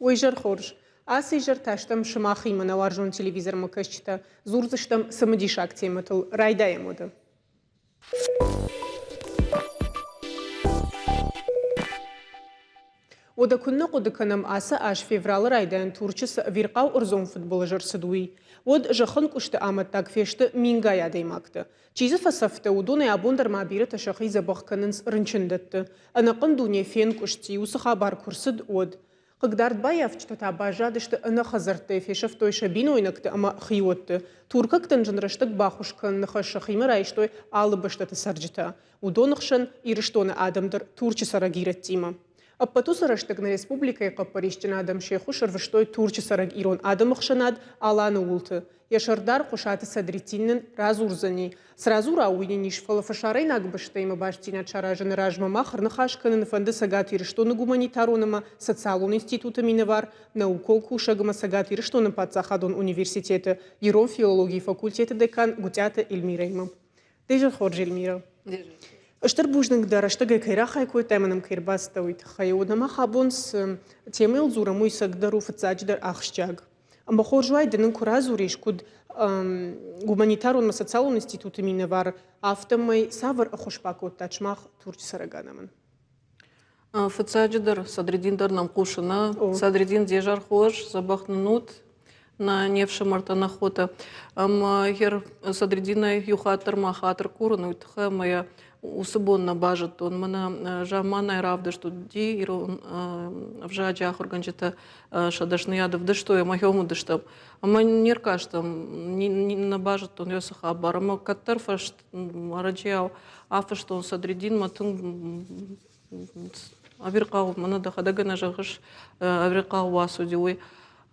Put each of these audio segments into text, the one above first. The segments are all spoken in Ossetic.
Уе изӕр хорз! Ацы изӕр та стӕм сымахимӕ, нӕ уарзон телевизормӕ кӕсджытӕ. Дзурдзыстӕм цымыдисаг темӕтыл. Райдайӕм уӕдӕ. Уӕдӕ куыннӕ хъуыды кӕнӕм, ацы аз февралы райдайӕн Турчы цы ӕвирхъау ӕрдзон фыдбылыз ӕрцыд, уый. Уӕд зӕххӕнкъуысты амӕттаг фесты мингай адӕймӕгтӕ. Чи дзы фӕцӕфтӕ, уыдонӕй абон дӕр ма бирӕтӕ сӕхи дзӕбӕх кӕнынц рынчындӕтты. Ӕнӕхъӕн дуне фенкъуысти, уыцы хабар куы рцыд, уӕд. Хъыгдард баййафджытӕ та баззадысты ӕнӕ хӕдзӕрттӕй, фесӕфтой сӕ бинойнӕгты ӕмӕ хиуӕтты. Туркӕгтӕн зын рӕстӕг баххуыс кӕныны хӕс сӕхимӕ райстой алы бӕстӕты цӕрджытӕ. Уыдоны хсӕн Ирыстоны адӕм дӕр Турчы цӕрӕг ирӕттимӕ. Ӕппӕт уыцы рӕстӕг нӕ республикӕйы хъӕппӕрисджын адӕм се ххуыс ӕрвыстой Турчы цӕрӕг ирон адӕмы хсӕнад Аланы уылты. Йӕ сӕрдар Хъуысаты Садреттин нын радзурдзӕни. Цы радзура, уый нын ис, фӕлӕ фӕсарӕйнаг бӕстӕимӕ бастдзинад саразыны размӕ мах ӕрныхас кӕнын фӕнды Цӕгат Ирыстоны гуманитарон ӕмӕ социалон институты минӕвар, наукон кусӕг ӕмӕ Цӕгат Ирыстоны паддзахадон университеты ирон филологийы факультеты декан Гуытъиаты Эльмирӕимӕ. Де зӕр хорз, Эльмира. Стыр бузныг дӕ рӕстӕгӕй кӕй рахай кодтай ӕмӕ нӕм кӕй ӕрбацыдтӕ, уый тыххӕй. Уӕдӕ мах абон цы темӕйыл дзурӕм, уый цӕгдӕр у фыццаджыдӕр ахсджиаг. Ӕмӕ хорз уайд нын куы радзурис, куыд гуманитарон ӕмӕ социалон институты минӕвар, афтӕмӕй цавӕр ӕххуыс бакодтат сымах Турчы цӕрӕг адӕмӕн? Фыццаджыдӕр Садриддин дӕр нӕм хъусы, нӕ? Садриддин де зӕр хорз, дзӕбӕх нын ут, нӕ не фсымӕртӕ, нӕ хотӕ. Ӕмӕ гъер Садриддинӕй иу хатт дӕр ма хатыр курын, уый тыххӕй ӕмӕ йӕ уыцы бон нӕ базыдтон. Мӕнӕ замманай равдыст уыди ирон ӕвзаджы ахуыргӕнджытӕ сӕ дӕсныйад ӕвдыстой ӕмӕ хьом уыдыстӕм. Ӕмӕ не ркастӕм, нӕ базыдтон йӕ цы хабар. Ӕмӕ кӕддӕр фӕст ӕрӕджиау афыстон Садриддинмӕ тынг ӕвирхъау, мӕнӕ дӕхӕдӕг ӕнӕ зӕгъыс, ӕвирхъау уац уыди уый.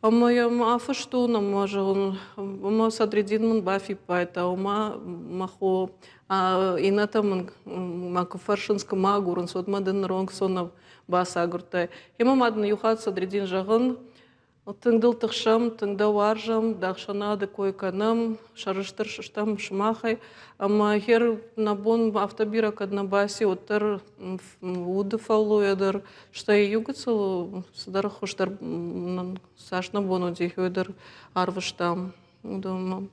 Ӕмӕ йӕм афыстон ӕмӕ зӕгъын, ӕмӕ Садриддин мын бафиппайдта, ома мӕ хо иннӕтӕ мын мӕ куы фӕрсынц, куы мӕ агурынц, уӕд мӕ дын ныронг сон бацагуырдтай. Ӕмӕ ма дын иу хатт Садриддин зӕгъын, тынг дыл тыхсӕм, тынг дӕ уарзӕм, дӕ ӕхсӕнады кой кӕнӕм, сӕрыстыр стӕм сымахӕй. Ӕмӕ хер нӕ бон афтӕ бирӕ кӕд нӕ баци, уӕддӕр уды фӕллойӕ дӕр, стӕй иу гыццыл цыдӕр хуыздӕр цас нӕ бон уыди, уый дӕр арвыстам. Уыдонмӕ.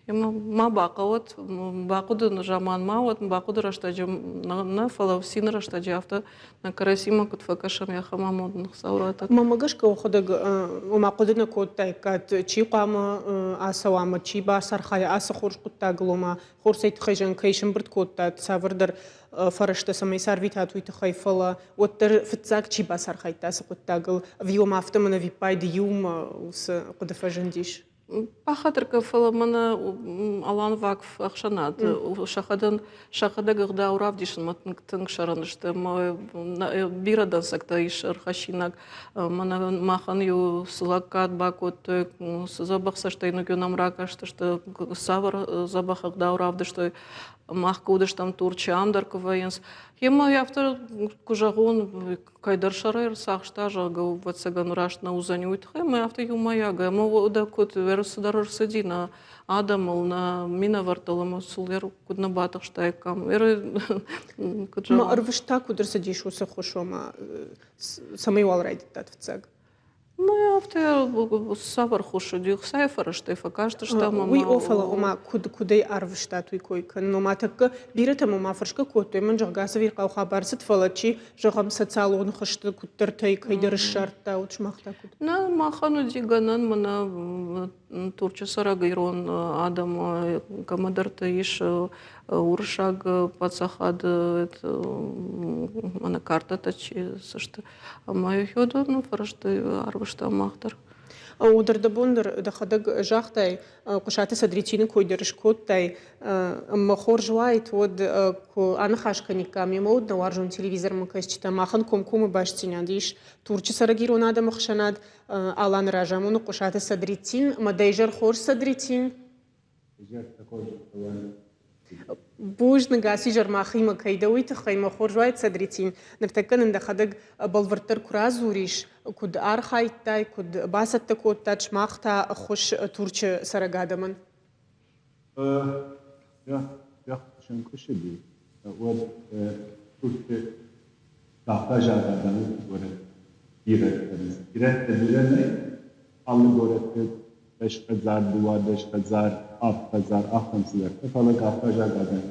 Ӕмӕ ма бахъӕуӕд, бахъуыды заман ма уӕд, бахъуыды рӕстӕджы нӕ, фӕлӕ цины рӕстӕджы афтӕ нӕ кӕрӕдзимӕ куыд фӕкӕсӕм, ахӕм амонд нын Хуыцау раттӕд. Мӕнмӕ гӕсгӕ уӕхӕдӕг ома хъуыды нӕ кодтаиккат, чи хъуамӕ ацӕуа ӕмӕ чи бацархайа ацы хорз хъуыддагыл, ома хорз цӕй тыххӕй зӕгъын, кӕй сӕмбырд кодтат, цавӕрдӕр фӕрӕзтӕ цӕмӕй сӕрвитат, уый тыххӕй, фӕлӕ уӕддӕр фыццаг чи бацархайдта ацы хъуыддагыл, ӕви ома афтӕ мӕнӕ ӕвиппайды иумӕ уыцы хъуыды фӕзындис? Бахатыр кӕн, фӕлӕ мӕнӕ Алан Вакф ӕхсӕнад сӕхӕдӕн сӕхӕдӕг ӕгъдау равдисынмӕ тынг тынг сӕрӕн сты ӕмӕ бирӕ дӕнцӕгтӕ ис ӕрхӕссинаг. Мӕнӕ махӕн иу цы лӕггад бакодтой, цы дзӕбӕх цӕстӕй нӕм ракастысты, цавӕр дзӕбӕх ӕгъдау равдыстой. Мах куы уыдыстӕм Турчы, ам дӕр куы вӕййынц. Гъемӕ афтӕ куы зӕгъон, кӕйдӕр сӕрӕй ӕрцахста, зӕгъгӕ, ӕвӕццӕгӕн, раст нӕ уыдзӕни, уый тыххӕй ӕмӕ афтӕ иумӕйаг ӕмӕ уӕдӕ куыд цыдӕр ӕрцыди нӕ адӕмыл, нӕ минӕвӕрттыл ӕмӕ сыл куыд нӕ батыхстаиккам. Куыд зӕгъон. Ӕрвыст та куыд ӕрцыдис уыцы ххуыс, ома цӕмӕй уал райдыдтат фыццаг? Ну, афтӕ цавӕр хос уыди, ӕхцайы фӕрӕзтӕй фӕкастыстӕм ӕмӕ... Уый о, фӕлӕ ома куыд, куыдӕй ӕрвыстат уый кой кӕнын? Ома тӕккӕ бирӕтӕм ома фӕрсгӕ кодтой, мӕн зӕгъгӕ, цы ӕвирхъау хабар цыд, фӕлӕ чи, зӕгъӕм, социалон хызты куыддӕртӕй кӕйдӕр ссардта, уыд сымах та куыд? Нӕ, махӕн уыди гӕнӕн, мӕнӕ Турчы цӕрӕг ирон адӕм кӕмӕдӕрты ис уырыссаг паддзахады мӕнӕ картӕтӕ чи сты, Ӕмӕ уыдон фӕрӕзты арвыстам мах дӕр. Дӕрдӕбон дӕр дӕхӕдӕг загътай, Хъуысаты Садреттины кой дӕр скодтай. Ӕмӕ хорз уаид, уӕд куы аныхас кӕниккам йемӕ, уӕд нӕ уарзон телевизормӕ кӕсджытӕ махӕн комкоммӕ бастдзинад ис Турчы цӕрӕг ирон адӕмы хсӕнад Аланы разамоны Хъуысаты Садреттин. Ӕмӕ дӕ изӕр хорз, Садреттин! Бузныг, ацы изӕр махимӕ кӕй дӕ, уый тыххӕй мӕ хорз уаид, Садреттин. Ныртӕккӕ нын дӕхӕдӕг бӕлвырддӕр куы радзурис, куыд архайдтай, куыд бацӕттӕ кодтат сымах та ӕххуыс Турчы цӕрӕг адӕмӕн? Сӕнкъуысыди, уӕд Турчы загъта, загъта, горӕт. Ирӕттӕ. Ирӕттӕ бирӕ нӕй, алы горӕты 10 хӕдзар, 12 хӕдзар, авд хӕдзар, ахӕм цыдӕртӕ, фӕлӕ кавказаг адӕм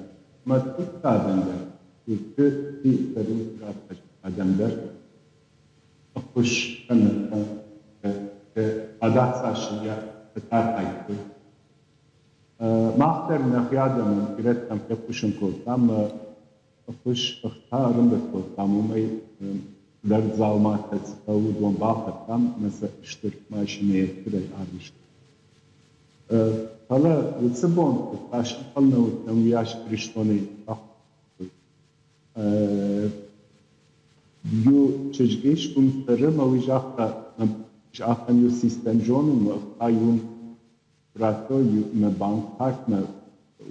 ӕмӕ туркы адӕм дӕр, Туркы цӕрынц кавказаг адӕм дӕр ӕххуыс кӕны, фадат цас фӕцархайдтой. Мах дӕр нӕхи адӕмӕн, ирӕттӕм фехъусын кодтам, ӕххуыс ӕхца ӕрӕмбырд кодтам, уымӕй цыдӕр дзауматӕ цы хъӕуы, уыдон балхӕдтам ӕмӕ сӕ стыр машинӕйы стырӕй арвыстам. Фӕлӕ уыцы бонты цас ӕнхъӕл нӕ уыдтӕн, уыйас Ирыстонӕй бахуыстой. Иу чызг ис, уым цӕры ӕмӕ уый загъта, ахӕм иу систем зонын, мӕ ӕхца иу радтой мӕ банк-картмӕ,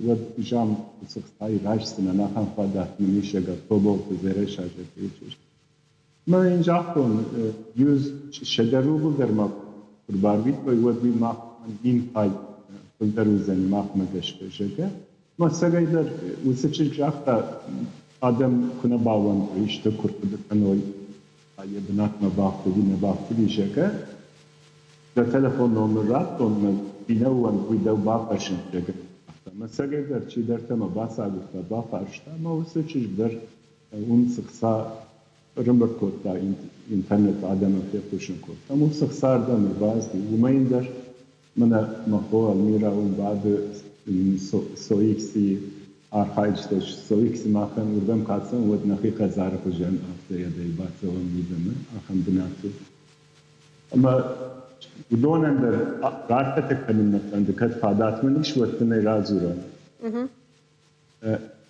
уӕд зам уыцы ӕхцайы райсдзынӕн, ахӕм фадат мын ис, зӕгъгӕ, Тоболты Зӕрӕсӕ, зӕгъгӕ, иу чызг. Мӕ йын загътон, иу 100 рубль дӕр ма куы рбарвитой, уӕд уый мах 1000 хай фылдӕр уыдзӕни махмӕ гӕсгӕ, зӕгъгӕ. Мӕ ӕцӕгӕйдӕр уыцы чызг загъта, адӕм куы нӕ баууӕндой, исты куы рхъуыды кӕной, йӕ бынатмӕ бафтыди, нӕ бафтыди, зӕгъгӕ. Дӕ телефон номыр радтон, мӕ бинӕууӕнк уый дӕу бафӕрсын, зӕгъгӕ. Мӕ ӕцӕгӕйдӕр чидӕртӕ мӕ бацагуырдта, бафарста, ӕмӕ уыцы чызг дӕр уым цы хца ӕрӕмбырд кодта, интернет адӕмӕн фехъусын кодта. Уым цы хца ардӕм ӕрбацыди, уымӕй дӕр мӕнӕ мӕ хо Альмира уым бады СОИКС-и архайджытӕ СОИКС-и махӕн уырдӕм куы ацӕуӕм, уӕд нӕхи хӕдзары хуызӕн афтӕ йӕдӕй бацӕуӕм мидӕмӕ ахӕм бынаты. Ӕмӕ уыдонӕн дӕр рарфӕтӕ кӕнын нӕ фӕнды, кӕд фадат мын ис, уӕд дын ӕй радзурон.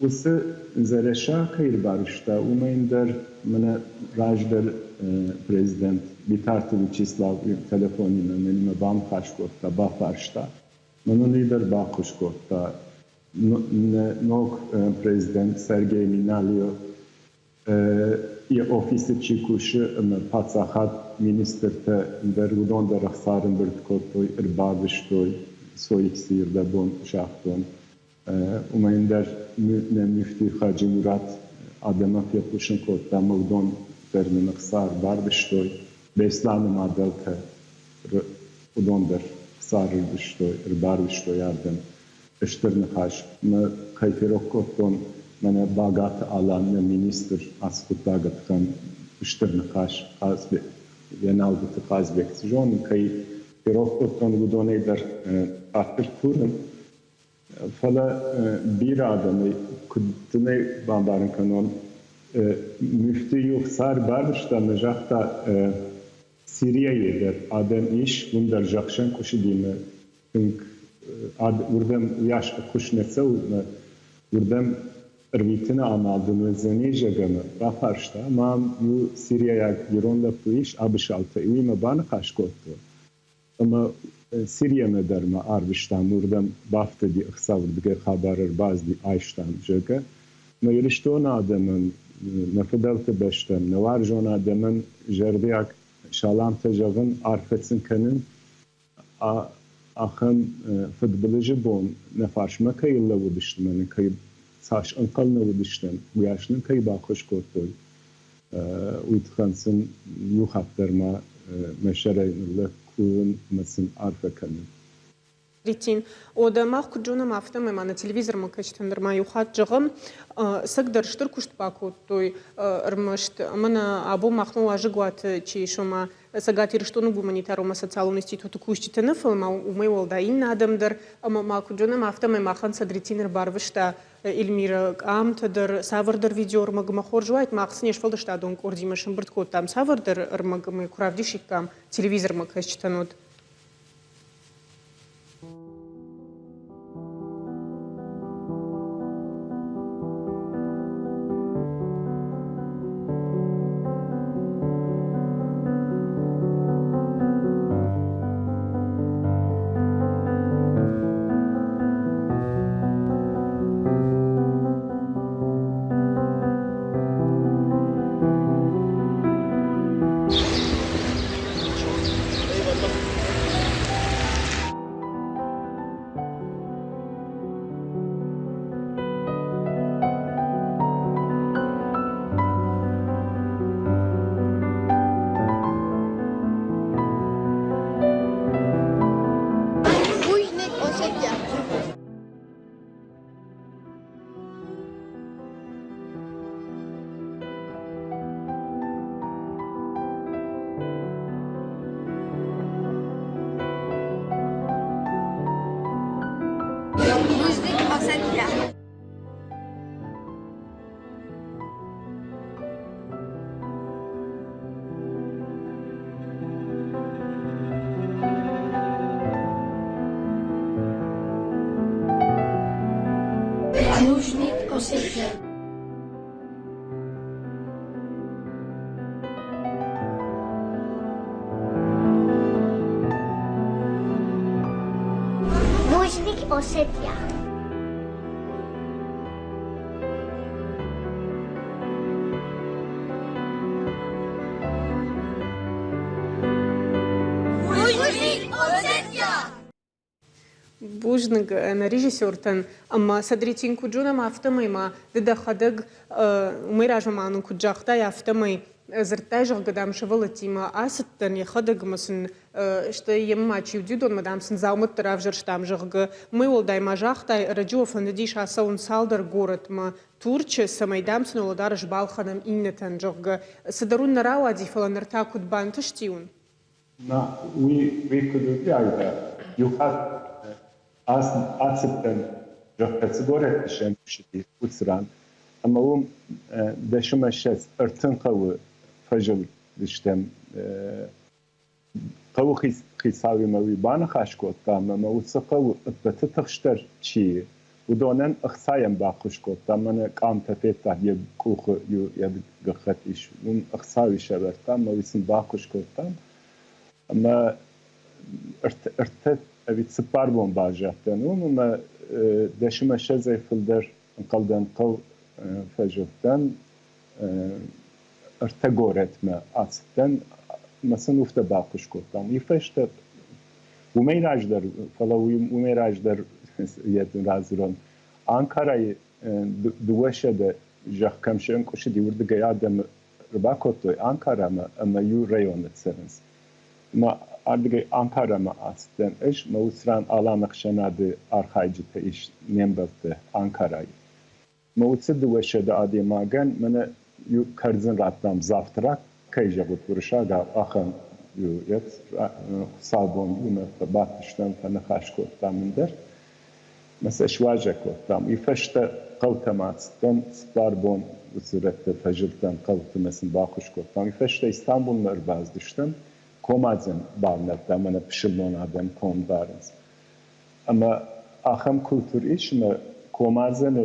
Уыцы Зӕрӕсӕ кӕй ӕрбарвыста, уымӕн дӕр мӕнӕ раздӕр президент Битарты Вячеслав телефонимӕ мӕнимӕ баныхас кодта, бафарста. Мӕнӕн уый дӕр баххуыс кодта. Ног президент Сергей Миналио йӕ офисы чи кусы ӕмӕ паддзахад министртӕ дӕр, уыдон дӕр ӕхца ӕрӕмбырд кодтой, ӕрбавыстой, Соиксийы рдӕбон загътон. Уымӕн дӕр нӕ мифти Хаджи-Мурат адӕмӕн фехъусын кодта ӕмӕ уыдон дӕр нын ӕхца ӕрбарвыстой. Беслӕны мадӕлтӕ уыдон дӕр ӕхца ӕрбарвыстой ардӕм. Стыр ныхас мӕ кӕй ферох кодтон, мӕнӕ Багаты Алан, нӕ министр, ацы хъуыддагы тыххӕн стыр ныхас Хъазбег, Еналдыты Хъазбег цы зонын, кӕй ферох кодтон, уыдонӕй дӕр хатыр курын. Фӕлӕ бирӕ адӕмӕй, куыд дын ӕй бамбарын кӕнон, мифты иу ӕхца ӕрбарвыста ӕмӕ загъта, Сирийӕйы дӕр адӕм ис, уым дӕр зӕххӕнкъуысыдимӕ тынг уырдӕм уыйас ӕххуыс нӕ цӕуы ӕмӕ уырдӕм ӕрвитыны амал дын уыдзӕни, зӕгъгӕ мӕ бафарста. Ӕмӕ ам иу сирийаг ирон лӕппу ис, Абысалтӕй, уыимӕ баныхас кодтон. Ӕмӕ Сириямӕ дӕр ма арвыстам, уырдӕм бафтыди ӕхца, уырдыгӕй хабар ӕрбацыди, айстам, зӕгъгӕ. Мӕ Ирыстоны адӕмӕн, нӕ фыдӕлты бӕстӕм, нӕ уарзон адӕмӕн зӕрдиаг саламтӕ зӕгъын, арфӕ сын кӕнын, ахӕм фыдбылызы бон нӕ фарсмӕ кӕй лӕууыдысты ӕмӕ нын кӕй цас ӕнхъӕл нӕ уыдыстӕм, уыйас нын кӕй баххуыс кодтой, уый тыххӕн сын иу хатт дӕр ма мӕ сӕрӕй ныллӕг кувын ӕмӕ сын арфӕ кӕнын. Ритин. Одӕ мах куыд зонӕм, афтӕмӕй ма нӕ телевизормӕ кӕсджытӕн дӕр ма иу хатт зӕгъӕм, цӕгдӕр стыр куыст бакодтой ӕрмӕст ӕмӕ нӕ абон махмӕ уазӕгуаты чи ис, ома Цӕгат Ирыстоны гуманитарон ӕмӕ социалон институты кусджытӕ нӕ, фӕлӕ ма уымӕй уӕлдай иннӕ адӕм дӕр. Ӕмӕ ма куыд зонӕм, афтӕмӕй махӕн Садреттин ӕрбарвыста Эльмирӕ къамтӕ дӕр, цавӕрдӕр видеоӕрмӕгмӕ хорз уаид, мах сын не сфӕлдыстадон къордимӕ сӕмбырд кодтам цавӕрдӕр ӕрмӕг ӕмӕ куы равдисиккам телевизормӕ кӕсджытӕн, уӕд. Бузныг, Осетия! Бузныг, Осетия! Бузныг, Осетия! Бузныг нӕ режиссертӕн ӕмӕ Садреттин Куджунӕм, афтӕмӕй ма ды дӕхӕдӕг уымӕй размӕ ма нын куыд загътай, афтӕмӕй дзырдтай, зӕгъгӕ, дам, сывӕллӕттимӕ ацыдтӕн, йӕхӕдӕг ӕмӕ сын стӕй йемӕ ма чи уыди, уыдонмӕ, дам, сын дзаумӕттӕ равзӕрстам, зӕгъгӕ. Уымӕй уӕлдай ма загътай, ӕрӕджы уӕ фӕндыдис ацӕуын цалдӕр горӕтмӕ Турчы, цӕмӕй, дам, сын уӕлӕдарӕс балхӕнӕм иннӕтӕн, зӕгъгӕ. Цыдӕр уын нӕ рауади, фӕлӕ ныр та куыд бантысти уын? На, уый куыд уыди айдагъ? Иу хатт ацыдтӕн, зӕгъгӕ, цы горӕтты сӕм куысти, уыцы ран, ӕмӕ уым 30 хъӕуы фӕзылдыстӕм. Хъӕуы хицауимӕ уый баныхас кодта ӕмӕ мӕ уыцы хъӕуы ӕппӕты тыхстдӕр чи и, уыдонӕн ӕхцайӕн баххуыс кодта. Мӕнӕ къамтӕ федтат, йӕ къухы иу йӕ гӕххӕтт ис, уым ӕхца уый сӕвӕрдта ӕмӕ уый сын баххуыс кодтам. Ӕмӕ ӕртӕ ӕви цыппар бон баззадтӕн уым ӕмӕ 20-ӕй фылдӕр ӕнхъӕлдӕн хъӕу фӕзылдтӕн, ӕртӕ горӕтмӕ ацыдтӕн ӕмӕ сын уфтӕ баххуыс кодтам. Уый фӕстӕ уымӕй раздӕр, фӕлӕ уымӕй раздӕр йӕ радзурон, Анкарайы 200 зӕхх кӕм сӕнкъуысыди, уырдыгӕй адӕмы ӕрбакодтой Анкарамӕ ӕмӕ иу районы цӕрынц. Ӕмӕ ардыгӕй Анкарамӕ ацыдтӕн ӕз, мӕ уыцы ран Алан ӕхсӕнады архайджытӕ ис не мбӕлтты Анкарайы. Мӕ уыцы 200 адӕймагӕн мӕнӕ иу кӕрдзын радтам завтрак, кӕй зӕгъут уырыссагау, ахӕм иу хуыцаубон иумӕ фӕбадтыстӕм, фӕныхас кодтам ӕндӕр. Мӕ сӕ суазӕг кодтам. Уый фӕстӕ хъӕутӕм ацыдтӕн, цыппар бон уыцы рӕтты фӕзылдтӕн хъӕуты мӕ сын баххуыс кодтам. Уый фӕстӕ Истанбулмӕ ӕрбацыдыстӕм, комадзӕн бавнӕлдтам, мӕнӕ пысылмон адӕм ком дарынц. Ӕмӕ ахӕм культур ис, ӕмӕ комадзӕны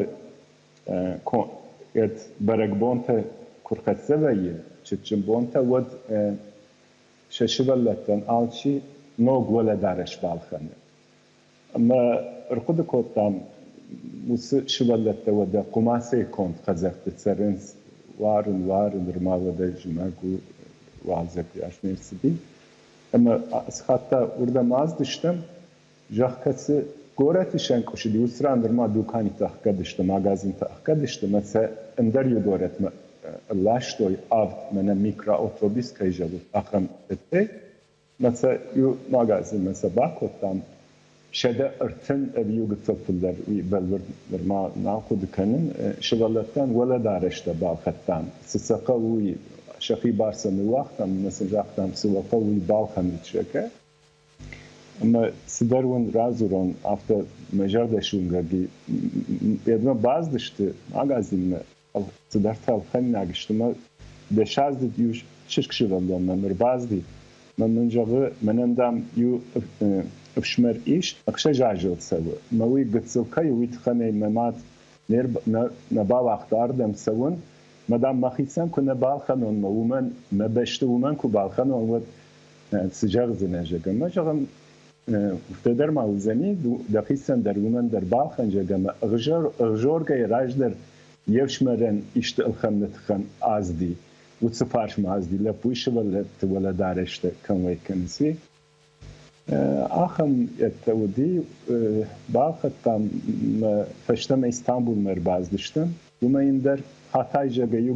бӕрӕгбонтӕ куы рхӕццӕ вӕййы, цытджын бонтӕ, уӕд сӕ сывӕллӕттӕн алчи ног уӕлӕдарӕс балхӕны. Ӕмӕ ӕрхъуыды кодтам, уыцы сывӕллӕттӕ уӕдӕ хъуымацӕй конд хӕдзӕртты цӕрынц, уарын, уарын, нырма уӕдӕ зымӕг у, уалдзӕг уыйас не рцыди. Ӕмӕ схатт та уырдӕм ацыдыстӕм, зӕгъ, кӕцы горӕты сӕнкъуысыди, уыцы ран нырма дуканитӕ ӕхгӕд сты, магазинтӕ ӕхгӕд сты, ӕмӕ сӕ ӕндӕр иу горӕтмӕ ластой авд мӕнӕ микроавтобус кӕй зӕгъут, ахӕм ӕдде. Мӕ сӕ иу магазинмӕ сӕ бакодтам, 130 ӕви иу гыццыл фылдӕр, уый бӕлвырд нырма нал хъуыды кӕнын, сывӕллӕттӕн уӕлӕдарӕстӕ балхӕдтам. Цы сӕ хъӕуы, уый сӕхи бар сӕ ныууагътам ӕмӕ сын загътам, цы уӕ хъӕуы, уый балхӕнут, зӕгъгӕ. Ӕмӕ цыдӕр уын радзурон, афтӕ мӕ зӕрдӕ суынгӕг и. Йедмӕ бацыдысты магазинмӕ, цыдӕртӕ ӕлхӕнинаг сты мӕ дӕсаздзыд иу чызг сывӕллон мӕм ӕрбацыди мӕ мын зӕгъы, мӕнӕн, дам, иу ӕфсымӕр ис, 6 азы цӕуы, мӕ уый гыццыл кӕй у, уый тыххӕн ӕй мӕ мад нӕ бауагъта ардӕм цӕуын, мӕ, дам, мӕхицӕн куы нӕ балхӕнон, мӕ уымӕн, мӕ бӕсты уымӕн куы балхӕнон, уӕд цы зӕгъдзынӕ, зӕгъгӕ. Мӕ зӕгъын, афтӕ дӕр ма уыдзӕни, дӕхицӕн дӕр уымӕн дӕр балхӕн, зӕгъгӕ, ӕмӕ ӕгъзоргӕйӕ раздӕр йе фсымӕрӕн исты ӕлхӕныны тыххӕн азди, уыцы фарсмӕ азди лӕппуйы сывӕллӕтты уӕлӕдарӕстӕ кӕм уӕй кӕнынц, уый. Ахӕм ӕдтӕ уыди, балхӕдтам, фӕстӕмӕ Истанбулмӕ ӕрбацыдыстӕм. Уымӕй ӕндӕр Хатай, зӕгъгӕ, иу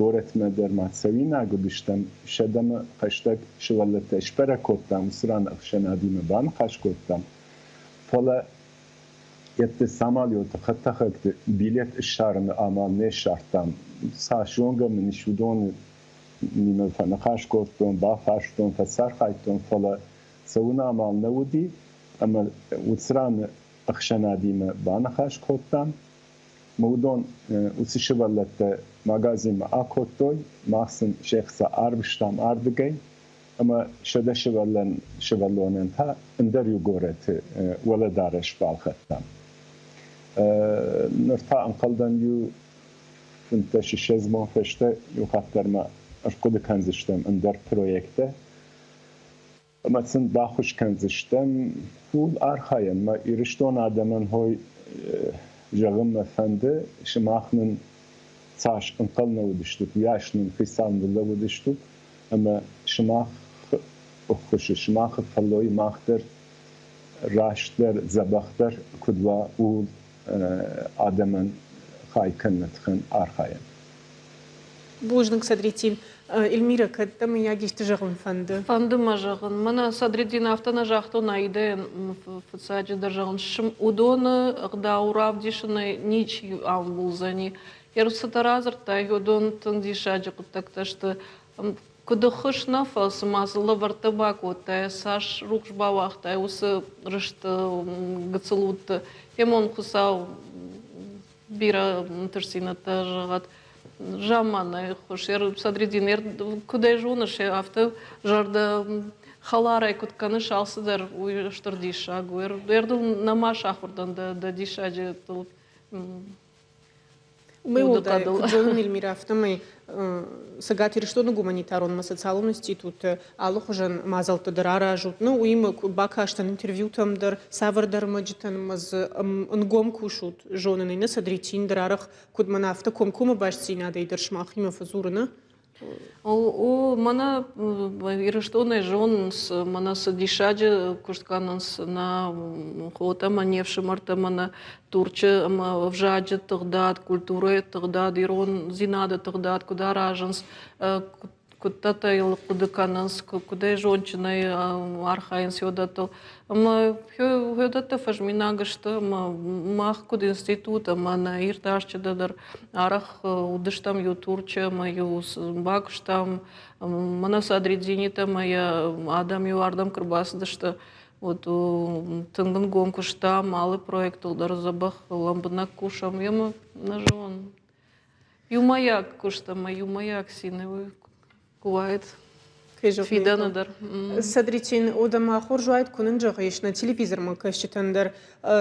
горӕтмӕ дӕр ма цӕуинаг уыдыстӕм, сӕдӕмӕ хӕстӕг сывӕллӕттӕ сбӕрӕг кодтам, уыцы ран ӕхсӕнадимӕ баныхас кодтам. Фӕлӕ ӕдде самолеты, хӕдтӕхӕгты билет ссарыны амал не ссардтам. Цас зонгӕ мын ис, уыдоны нимӕ фӕныхас кодтон, бафарстон, фӕцархайдтон, фӕлӕ цӕуын амал нӕ уыди, ӕмӕ уыцы ран ӕхсӕнадимӕ баныхас кодтам. Ӕмӕ уыдон уыцы сывӕллӕттӕ магазинмӕ акодтой, мах сын се хца арвыстам ардыгӕй, ӕмӕ 100 сывӕллонӕн та ӕндӕр иу горӕты уӕлӕдарӕс балхӕдтам. Ныр та ӕнхъӕлдӕн иу 25 бон фӕстӕ иу хатт дӕр ма ӕрхъуыды кӕндзыстӕм ӕндӕр проекттӕ ӕмӕ сын баххуыс кӕндзыстӕм. Ууыл архайӕм. Мӕ Ирыстон адӕмӕн хой зӕгъын мӕ фӕнды, сымах нын цас ӕнхъӕл нӕ уыдыстут, уыйас нын хицау ныллӕууыдыстут ӕмӕ сымах ӕххуысы, сымахы фӕллойы мах дӕр растдӕр, дзӕбӕхдӕр куыд уа, ууыл адӕмӕн хай кӕныны тыххӕн архайӕм. Бузныг, Садреттин. Эльмира, кӕд дӕ мыййаг исты зӕгъын фӕнды? Фӕнды мӕ зӕгъын. Мӕнӕ Садреттин афтӕ нӕ загътон Аидӕйӕн фыццаджыдӕр зӕгъын, уыдоны ӕгъдау равдисынӕй ничи амбулдзӕни. Цытӕ радзырдтай, уыдон тынг диссаджы хъуыддӕгтӕ сты. Куыд ӕххуыс нӕ, фӕлӕ цыма дзы лӕвӕрттӕ бакодтай, цас рухс бауагътай уыцы рыст гыццыл удты. Емон Хуыцау бирӕ ӕнтыстдзинӕдтӕ зӕгъӕд. Замманайы ӕххуыс. Садриддин, куыд ӕй зоныс, афтӕ зӕрдӕ хӕларӕй куыд кӕныс, алцыдӕр уый стыр диссаг у. Ӕрдыл нӕма сахуыр дӕн дӕ диссаджы Уымӕй уӕлдай, куыд зонын, Эльмира, афтӕмӕй Цӕгат Ирыстоны гуманитарон ӕмӕ социалон институты алыхуызӕн мадзӕлттӕ дӕр аразут. Ну, уыимӕ бакастӕн интервьютӕм дӕр, цавӕрдӕр ӕрмӕджытӕн ӕмӕ дзы ӕнгом кусут, зонын ӕй, нӕ Садреттин дӕр арӕх, куыд мӕнӕ афтӕ комкоммӕ бастдзинадӕй дӕр сымахимӕ фӕдзуры, нӕ? О, мӕнӕ Ирыстонӕй зонынц, мӕнӕ цы диссаджы куыст кӕнынц нӕ хотӕ ӕмӕ не фсымӕртӕ мӕнӕ Турчы ӕмӕ ӕвзаджы тыгъдад, культурӕйы тыгъдад, ирондзинады тыгъдад куыд аразынц, куыдтӕ йыл хъуыды кӕнынц, куыдӕй зондджынӕй архайынц уыдӕттыл. Ӕмӕ уыдӕттӕ фӕзминаг сты ӕмӕ мах куыд институт ӕмӕ нӕ иртасджытӕ дӕр арӕх уыдыстӕм иу Турчы ӕмӕ иу бакуыстам, мӕнӕ Садриддинитӕ ӕмӕ йӕ адӕм иу ардӕм куы рбацыдысты, вот тынг ӕнгом куыстам, алы проектыл дӕр дзӕбӕх лӕмбынӕг кусӕм, ӕмӕ нӕ зонын. Иумӕйаг куыст ӕмӕ иумӕйаг цины уый куы уаид фидӕны дӕр. Садритин, уӕдӕ хорз уаид, куы нын зӕгъис нӕ телевизормӕ кӕсджытӕн дӕр,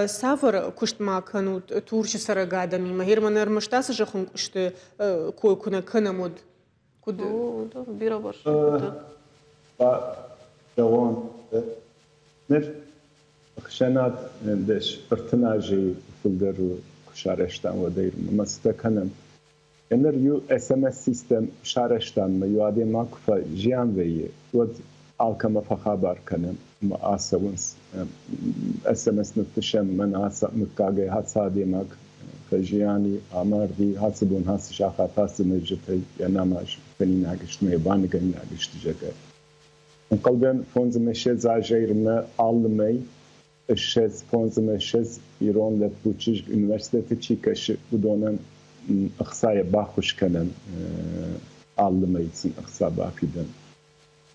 цавӕр куыст ма кӕнут Турчы цӕрӕг адӕмимӕ? Германы ӕрмӕст ацы зӕххӕнкъуысты кой куы нӕ кӕнӕм, уӕд куыд? Бирӕ бӕрц. Зӕгъон, ныр ӕхсӕнад дӕс ӕртын азӕй фылдӕр куы сарӕзтам, уӕдӕй ӕмӕ цытӕ кӕнӕм. Ныр иу SMS-систем сарӕзтам ӕмӕ иу адӕймаг куы фӕзиан вӕййы, уӕд алкӕмӕ фӕхабар кӕнӕм ӕмӕ ацӕуынц. SMS ныффыссӕм, мӕнӕ ацы мыггагӕй ацы адӕймаг фӕзиан и, амарди, ацы бон, ацы сахат, ацы мӕзджытӕй йӕ намаз кӕнинаг сты, йӕ баныгӕнинаг сты, зӕгъгӕ. Ӕнхъӕлдӕн 25 азӕй мӕ алы мӕй 25 ирон лӕппу-чызг университеты чи кӕсы, уыдонӕн ӕхцайӕ баххуыс кӕнӕм, алы мӕй сын ӕхца бафидӕм.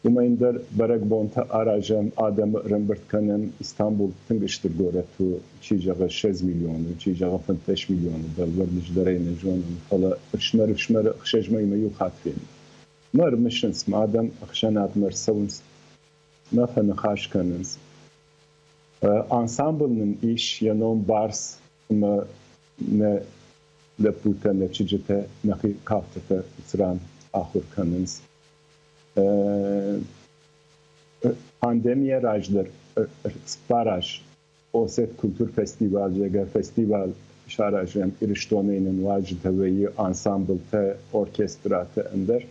Уымӕй дӕр бӕрӕгбонтӕ аразӕм, адӕмы ӕрӕмбырд кӕнӕм. Истанбул тынг стыр горӕт у, чи зӕгъы 20 миллионы, чи зӕгъы 15 миллионы бӕлвырд дӕр ӕй нӕ зонын, фӕлӕ ӕфсымӕр-ӕфсымӕры ӕхсӕз мӕймӕ иу хатт фенын. Мӕ ӕрымысынц, мӕ адӕм ӕхсӕнадмӕ ӕрцӕуынц, мӕ фӕныхас кӕнынц. Ансамбль нын ис, йӕ ном Барс ӕмӕ нӕ лӕппутӕ, нӕ чызджытӕ нӕхи кафтытӕ цыран ахуыр кӕнынц. Пандемийӕ раздӕр цыппар аз Осет культурфестиваль, зӕгъгӕ, фестиваль саразӕм Ирыстонӕй нын уазджытӕ вӕййы ансамблтӕ, оркестратӕ, ӕндӕр.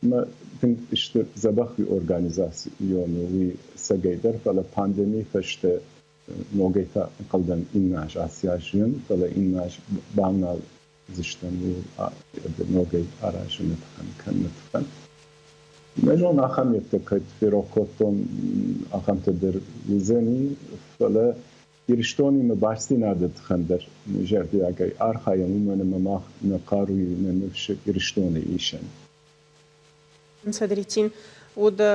Ӕмӕ тынг стыр дзӕбӕх организацион у уый цӕгӕйдӕр, фӕлӕ пандемийы фӕстӕ ногӕй та ӕнхъӕлдӕн иннӕ аз ацы аз зын, фӕлӕ иннӕ аз бавналдзыстӕм ногӕй аразыны тыххӕн, кӕныны тыххӕн. Нӕ зон, ахӕм йедтӕ кӕд ферох кодтон, ахӕмтӕ дӕр уыдзӕни, фӕлӕ Ирыстонимӕ бастдзинады тыххӕн дӕр зӕрдиагӕй архайӕм, уымӕн ӕмӕ мах нӕ хъаруйы, нӕ ныфсы Ирыстоны исӕм. Садреттин, уӕдӕ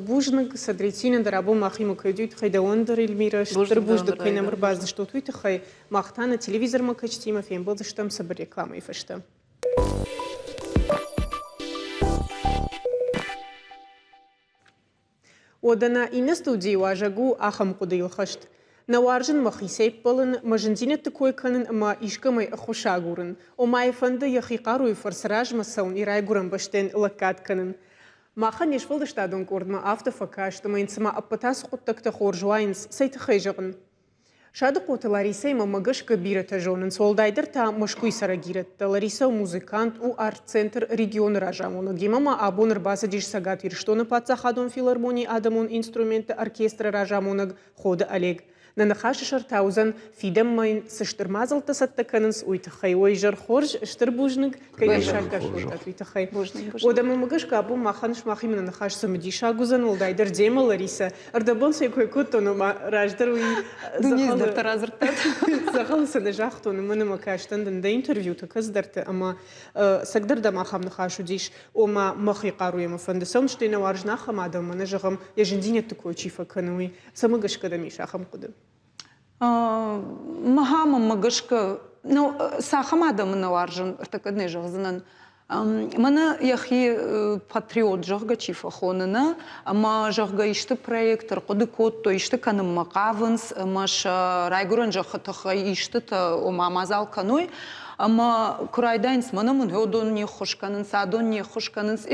бузныг Садреттинӕн дӕр абон махимӕ кӕй уыди, уый тыххӕй дӕуӕн дӕр, Эльмирӕ, стыр бузныг, кӕй нӕм ӕрбацыдыстут, уый тыххӕй. Мах та нӕ телевизормӕ кӕсджытимӕ фембӕлдзыстӕм цыбыр рекламӕйы фӕстӕ. Уӕдӕ нӕ иннӕ студийы уазӕг у ахӕм хъуыдыйыл хӕст. Нӕ уарзын мӕхицӕй ӕппӕлын, мӕ зындзинӕдты кой кӕнын ӕмӕ искӕмӕй ӕххуыс агурын. Ома йӕ фӕнды йӕхи хъаруйы фӕрцы размӕ цӕуын, йӕ райгуырӕн бӕстӕйӕн лӕггад кӕнын. Махӕн не сфӕлдыстадон къордмӕ афтӕ фӕкаст, ӕмӕ йын цыма ӕппӕт ацы хъуыддӕгтӕ хорз уайынц, цӕй тыххӕй зӕгъын. Садыхъоты Ларисӕимӕ мӕ гӕсгӕ бирӕтӕ зонынц, уӕлдайдӕр та Мӕскуыйы цӕрӕг ирӕттӕ. Ларисӕ у музыкант, у арт-центр «Регион-ы разамонӕг. Йемӕ ма абон ӕрбацыдис Цӕгат Ирыстоны паддзахадон филармонийы адӕмон инструментты оркестры разамонӕг Ходы Олег. Нӕ ныхасы сӕр та уыдзӕн, фидӕнмӕ йын цы стыр мадзӕлттӕ цӕттӕ кӕнынц, уый тыххӕй. Уой изӕр хорз, стыр бузныг, кӕй не саккаг кодтат, уый тыххӕй. Уӕдӕ мӕ гӕсгӕ абон махӕн сымахимӕ нӕ ныхас цымыдисаг уыдзӕн, уӕлдайдӕр демӕ, Ларисӕ. Ӕрдӕбон сӕ кой кодтон, ӕмӕ раздӕр уый Дунейы дӕртӕ радзырдтат. Дзӕгъӕлы цы нӕ загътон, уымӕн ӕмӕ кастӕн дын дӕ интервьюты кӕцыдӕрты ӕмӕ цӕгдӕр дӕм ахӕм ныхас уыдис, ома мӕхи хъаруйӕ мӕ фӕнды цӕуын, стӕй нӕ уарзын ахӕм адӕммӕ, нӕ зӕгъӕм, йӕ зындзинӕдты кой чи фӕкӕны, уый. Цӕмӕ гӕсгӕ дӕм ис ахӕм хъуыды? Мӕ мӕнмӕ гӕсгӕ, ну, цахӕм адӕмы нӕ уарзын, ӕртӕккӕ нӕ зӕгъдзынӕн. Мӕнӕ йӕхи патриот, зӕгъгӕ, чи фӕхоны, нӕ, ӕмӕ, зӕгъгӕ, исты проект ӕрхъуыды кодтой, исты кӕнынмӕ хъавынц, ӕмӕ сӕ райгуырӕн зӕххы тыххӕй истытӕ, ома, мадзал кӕной, ӕмӕ куы райдайынц, мӕнӕ мын уыдон не ххуыс кӕнынц, адон не ххуыс кӕнынц,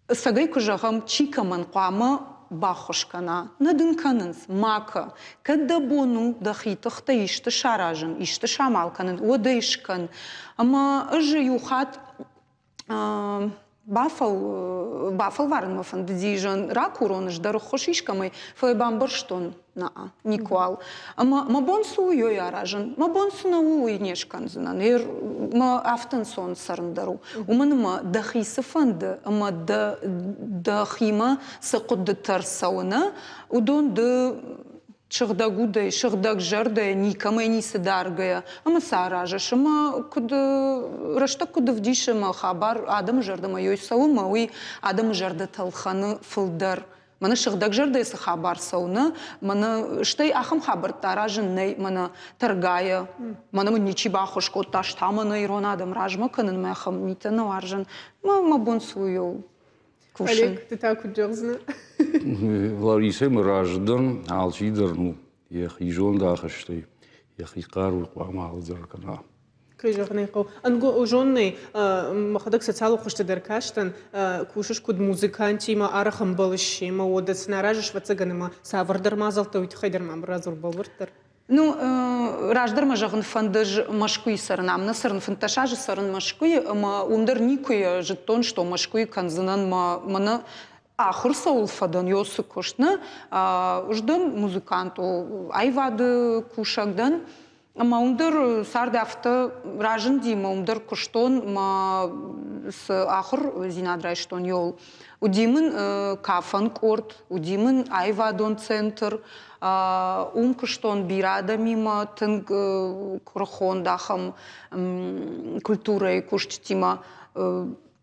Ӕцӕгӕй куы зӕгъӕм, чи кӕмӕн хъуамӕ баххуыс кӕна, нӕ дын кӕнынц, макӕ. Кӕд дӕ бон у дӕхи тыхтӕй исты саразын, исты самал кӕнын, уӕд ӕй скӕн. Ӕмӕ ӕз иу хатт бафӕл, бафӕлварын мӕ фӕндыди, зӕн ракурон ӕз дӕр ӕххуыс искӕмӕй, фӕлӕ бамбӕрстон, Наа, никуал. Ӕмӕ мӕ бон цы у, уый аразын. Мӕ бон цы нӕ у, уый не скӕндзынӕн. Мӕ афтӕ ӕнцон цӕрын дӕр у. Уымӕн ӕмӕ дӕхи цы фӕнды ӕмӕ дӕ дӕхимӕ цы хъуыдытӕ рцӕуы, нӕ, уыдон ды сыгъдӕг удӕй, сыгъдӕг зӕрдӕйӕ, никӕмӕй ницы даргӕйӕ ӕмӕ цы аразыс? Ӕмӕ куыд рӕстӕг куыд ӕвдисы мӕ хабар адӕмы зӕрдӕмӕ ёй цӕуы ӕмӕ уый адӕмы зӕрдӕтӕ ӕлхӕны фылдӕр. Мӕнӕ сыгъдӕгзӕрдӕйы цы хабар цӕуы, нӕ, мӕнӕ стӕй ахӕм хабӕрттӕ аразын нӕй, мӕнӕ тӕргайӕ, мӕнӕ мын ничи баххуыс кодта, ӕз та мӕнӕ ирон адӕм размӕ кӕнынмӕ ахӕм митӕ нӕ уарзын. Мӕ, мӕ бон цы у, кусын. Олег, ты та куыд зӕгъдзынӕ? Ларисӕмӕ разы дӕн, алчидӕр ну йӕхи зондахастӕй, йӕхи хъару хъуамӕ алыдзӕр кӕна. Кӕй зӕгъын ӕй хъӕуы, зоннӕй, мӕхӕдӕг социалон хуызты дӕр кастӕн, кусыс куыд музыкантимӕ, арӕх ӕмбӕлыс семӕ, уӕдӕ цы нӕ аразыс, ӕвӕццӕгӕн, ӕмӕ цавӕрдӕр мадзӕлттӕ уый тыххӕй дӕр мӕм радзур бӕлвырддӕр. Ну, раздӕр мӕ зӕгъын фӕнды Мӕскуыйы цӕрын. Ам нӕ цӕрын, 15 азы цӕрын Мӕскуыйы, ӕмӕ уым дӕр никуы зыдтон, что Мӕскуыйы кӕндзынӕн мӕ мӕнӕ ахуыр цӕуыл фӕдӕн, ё цы куыст нӕ, ӕз дӕн музыкант, аивады кусӕг дӕн. Ӕмӕ уым дӕр цард афтӕ разынди, ӕмӕ уым дӕр куыстон, мӕ цы ахуырдзинад райстон, йол. Уыди мын кафӕн къорд, уыди мын аивадон центр, уым куыстон бирӕ адӕмимӕ, тынг куырыхонд ахӕм культурӕйы кусджытимӕ.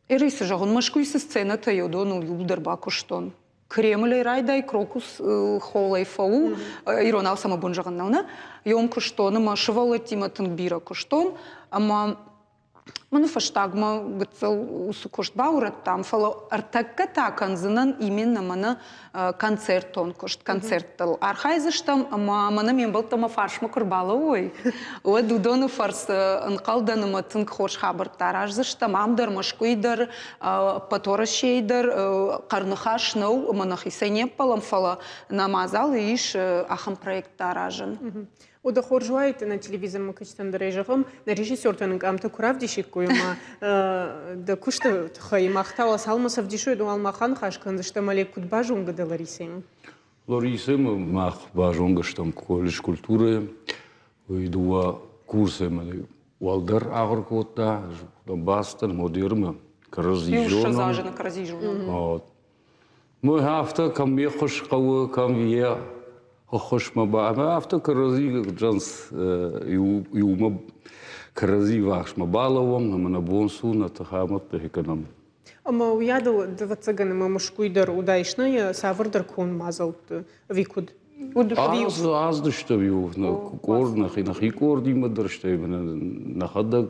Эрий цы зӕгъын, Мӕскуыйы цы сценӕтӕ уыдоныл иууылдӕр бакуыстон. Кремлӕй райдай, Крокус холлӕй фӕу, иронау цӕмӕ бон зӕгъын нӕу, нӕ? Йом куыстон ӕмӕ сывӕллӕттимӕ тынг бирӕ куыстон ӕмӕ мын фӕстагмӕ гыццыл уыцы куыст баурӕдтам, фӕлӕ ӕртӕккӕ та кӕндзынӕн именно мӕнӕ концертон куыст, концерттыл архайдзыстӕм ӕмӕ мӕнӕ ме мбӕлттӕ мӕ фарсмӕ куы рбалӕууой, уӕд уыдоны фӕрцы ӕнхъӕлдӕн ӕмӕ тынг хорз хабӕрттӕ араздзыстӕм ам дӕр, Мӕскуыйы дӕр, ӕппӕт Уӕрӕсейы дӕр. Хъӕрныхас нӕу ӕмӕ нӕхицӕй не ппӕлӕм, фӕлӕ нӕ мадзалы ис ахӕм проекттӕ аразын. Уӕдӕ хорз уаид, нӕ телевизормӕ кӕсджытӕн дӕр ӕй зӕгъӕм, нӕ режиссертӕ нын къамтӕ куы равдисиккой ӕмӕ дӕ куысты тыххӕй мах та уал цалынмӕ сӕвдисой, уал мах аныхас кӕндзыстӕм, Олег, куыд базонгӕ дӕ Ларисӕимӕ? Ларисӕимӕ мах базонгӕ стӕм колледж культурӕйы. Уый дыууӕ курсӕй мӕ уӕлдӕр ахуыр кодта, бацыдтӕн модермӕ, кӕрӕдзи зонӕм. Кӕрӕдзи зонӕм. Ну, афтӕ кӕм ме ххуыс хъӕуы, кӕм йе ххуысмӕ ба, ӕмӕ афтӕ кӕрӕдзи иумӕ кӕрӕдзи вахсмӕ балӕууӕм ӕмӕ нӕ бон цы у, нӕ тыхамӕдтӕ кӕнӕм. Ӕмӕ уыйадыл, ӕвӕццӕгӕн, ӕмӕ Мӕскуыйы дӕр уыдаис нӕ йӕ цавӕрдӕр конд мадзӕлтты, ӕви куыд? Аздыстӕм иу къорд, нӕхи къордимӕ дӕр, стӕй нӕхӕдӕг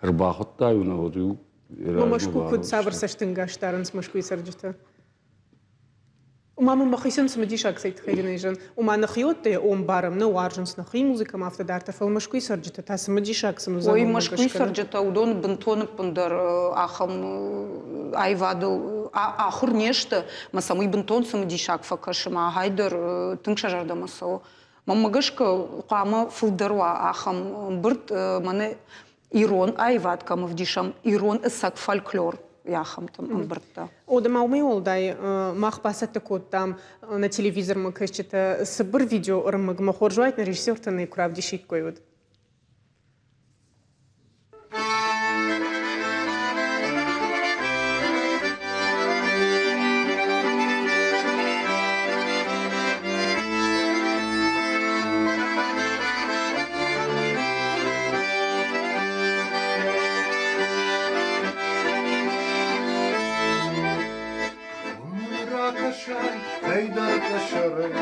ӕрбахуыдта-иу нӕ, уӕд-иу Мӕскуы куыд цавӕр цӕстӕнгас дарынц Мӕскуыйы цӕрджытӕ? Ома мын мӕхицӕн цымыдисаг цӕй тыххӕй дын ӕй зӕгъын. Ома нӕхиуӕттӕ омбарӕм, нӕ уарзынц нӕхи музыкӕмӕ афтӕ дарддӕр, фӕлӕ Мӕскуыйы цӕрджытӕ та цымыдисаг сын уыдзӕн. Ой, Мӕскуыйы цӕрджытӕ уыдон бынтон ӕппындӕр ахӕм аивадыл ахуыр не сты, мӕ сӕм уый бынтон цымыдисаг фӕкӕсы, мӕ ахӕй дӕр тынг сӕ зӕрдӕмӕ цӕуы. Мӕнмӕ гӕсгӕ хъуамӕ фылдӕр уа ахӕм ӕмбырд, мӕнӕ ирон аивад кӕм ӕвдисӕм, ирон ӕцӕг фольклор ахӕмтӕм ӕмбырдтӕ. О, ма уымӕй уӕлдай мах бацӕттӕ кодтам нӕ телевизормӕ кӕсджытӕ цыбыр видеоӕрмӕгмӕ. Хорз уаид, нӕ режиссертӕ нӕ куы равдисиккой, уӕд. Ракӕсай, кӕйдӕр къӕсӕрӕй,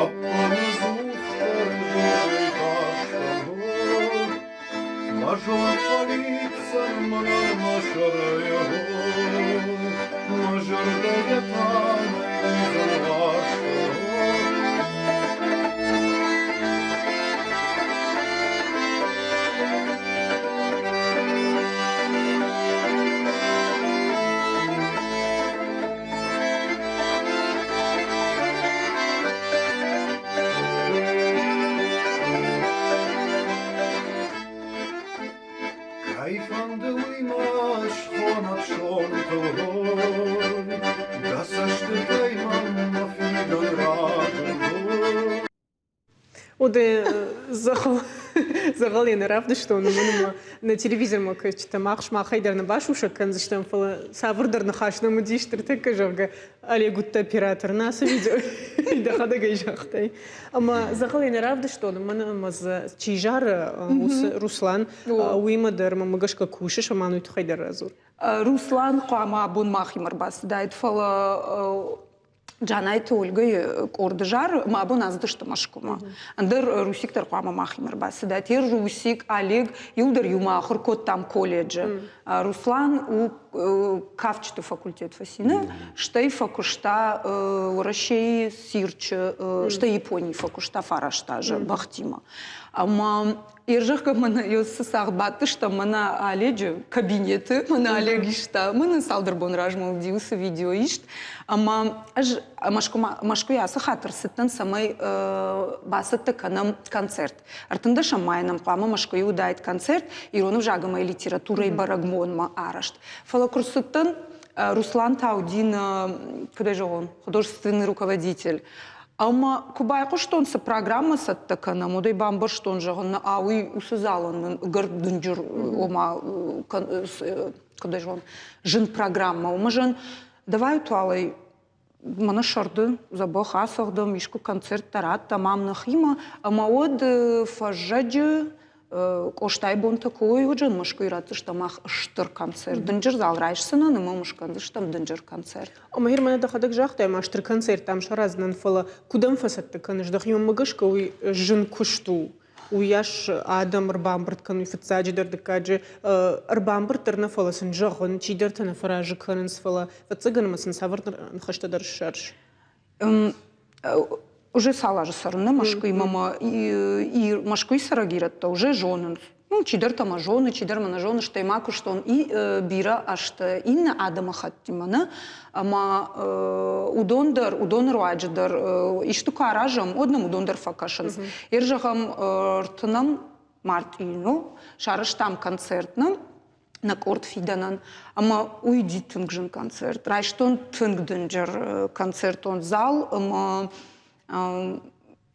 ӕппыныдзухдӕр зондӕй хастон. Мӕ зонд фӕлидздзӕн мӕнӕн мӕ сӕрӕй, мӕ зӕрдӕ йӕ тӕнӕй уарзтон. Кӕй фӕнды, уый ма схонӕд сонтыл, дӕ цӕстытӕй мӕм мӕ фидӕн разындон. Уды дзӕгъӕл йӕ нӕ равдыстон, уымӕн ӕмӕ нӕ телевизормӕ кӕсджытӕ мах сымахӕй дӕр нӕ басусӕг кӕндзыстӕм, фӕлӕ цавӕрдӕр ныхас нӕм уыдис ныртӕккӕ, зӕгъгӕ, Олег уыдтӕ оператор, нӕ ацы видео дӕхӕдӕг ӕй загътай. Ӕмӕ дзӕгъӕл йӕ нӕ равдыстон, уымӕн ӕмӕ дзы чи зары, уыцы Руслан, уыимӕ дӕр мӕм гӕсгӕ кусыс ӕмӕ уый тыххӕй дӕр радзур. Руслан хъуамӕ абон махимӕ ӕрбацыдаид, фӕлӕ Джанайты Ольгӕйы къорды зары мӕ абон ацыдысты Мӕскуымӕ. Ӕндӕр Русик дӕр хъуамӕ махимӕ ӕрбацыдаид. Йе Русик, Олег, иуылдӕр иумӕ ахуыр кодтам колледжы. Руслан у кафджыты факультет фӕци, стӕй фӕкуыста Уӕрӕсейы цирчы, стӕй Японийы фӕкуыста 9 азы бӕхтимӕ. Ӕмӕ Ӕрзӕгъгӕ мӕнӕ цы цагъд бадтыстӕм мӕнӕ Оледжы кабинеты, мӕнӕ Олег иста, мӕнӕ цалдӕр бон размӕ уыди уыцы видео ист. Ӕмӕ ӕз Мӕскуыйӕ ацы хатт ӕрцыдтӕн, цӕмӕй бацӕттӕ кӕнӕм концерт. 13-ӕм майы нӕм хъуамӕ Мӕскуыйы уыдаид концерт ирон ӕвзаг ӕмӕ литературӕйы бӕрӕгбонмӕ арӕзт. Фӕлӕ куы рцыдтӕн, Руслан та уыди нӕ, куыд ӕй зӕгъон, художественный руководитель. Ӕмӕ куы байхъуыстон, цы программӕ цӕттӕ кӕнӕм, уӕд ӕй бамбӕрстон, зӕгъын, а уый уыцы залӕн нын ӕгӕр дынджыр, ома, куыд ӕй зӕгъон, зын программӕ. Уымӕ зӕгъын, давай туалӕй мӕнӕ сӕрды дзӕбӕх ацӕгъдӕм, искуы концерттӕ раттӕм ам нӕхимӕ, ӕмӕ уӕд фӕззӕджы Къостайы бонтӕ куы уой, уыджын Мӕскуыйы ратдзыстӕм мах стыр концерт. Дынджыр зал райсдзынӕн ӕмӕ уым скӕндзыстӕм дынджыр концерт. Ӕмӕ Германы дӕхӕдӕг загътай, ма стыр концерт ам сараздзынӕн, фӕлӕ куыд ӕм фӕцӕттӕ кӕныс? Дӕхимӕ гӕсгӕ уый зын куыст у. Уыйас адӕм ӕрбамбырд кӕной фыццаджыдӕр, дыккаджы ӕрбамбырд дӕр нӕ, фӕлӕ сын зӕгъын, чидӕртӕ нӕ фӕразы кӕнынц, фӕлӕ ӕцӕгӕн ӕмӕ сын цавӕр ныхӕстӕ дӕр ссарыс? Уже цал азы цӕрын нӕ Мӕскуыимӕ ӕмӕ Мӕскуыйы цӕрӕг ирӕттӕ уже зонынц. Ну, чидӕртӕ мӕ зоны, чидӕр мӕ нӕ зоны, стӕй ма куыстон и бирӕ азты иннӕ адӕмыхаттимӕ, нӕ? Ӕмӕ уыдон дӕр, уыдоны руаджы дӕр исты куы аразӕм, уӕд нӕм уыдон дӕр фӕкӕсынц. Ер зӕгъӕм, ӕртынӕм мартъийы, ну, сарӕзтам концерт, нӕ? Нӕ къорд фидӕнӕн. Ӕмӕ уый уыди тынг зын концерт. Райстон тынг дынджыр концертон зал ӕмӕ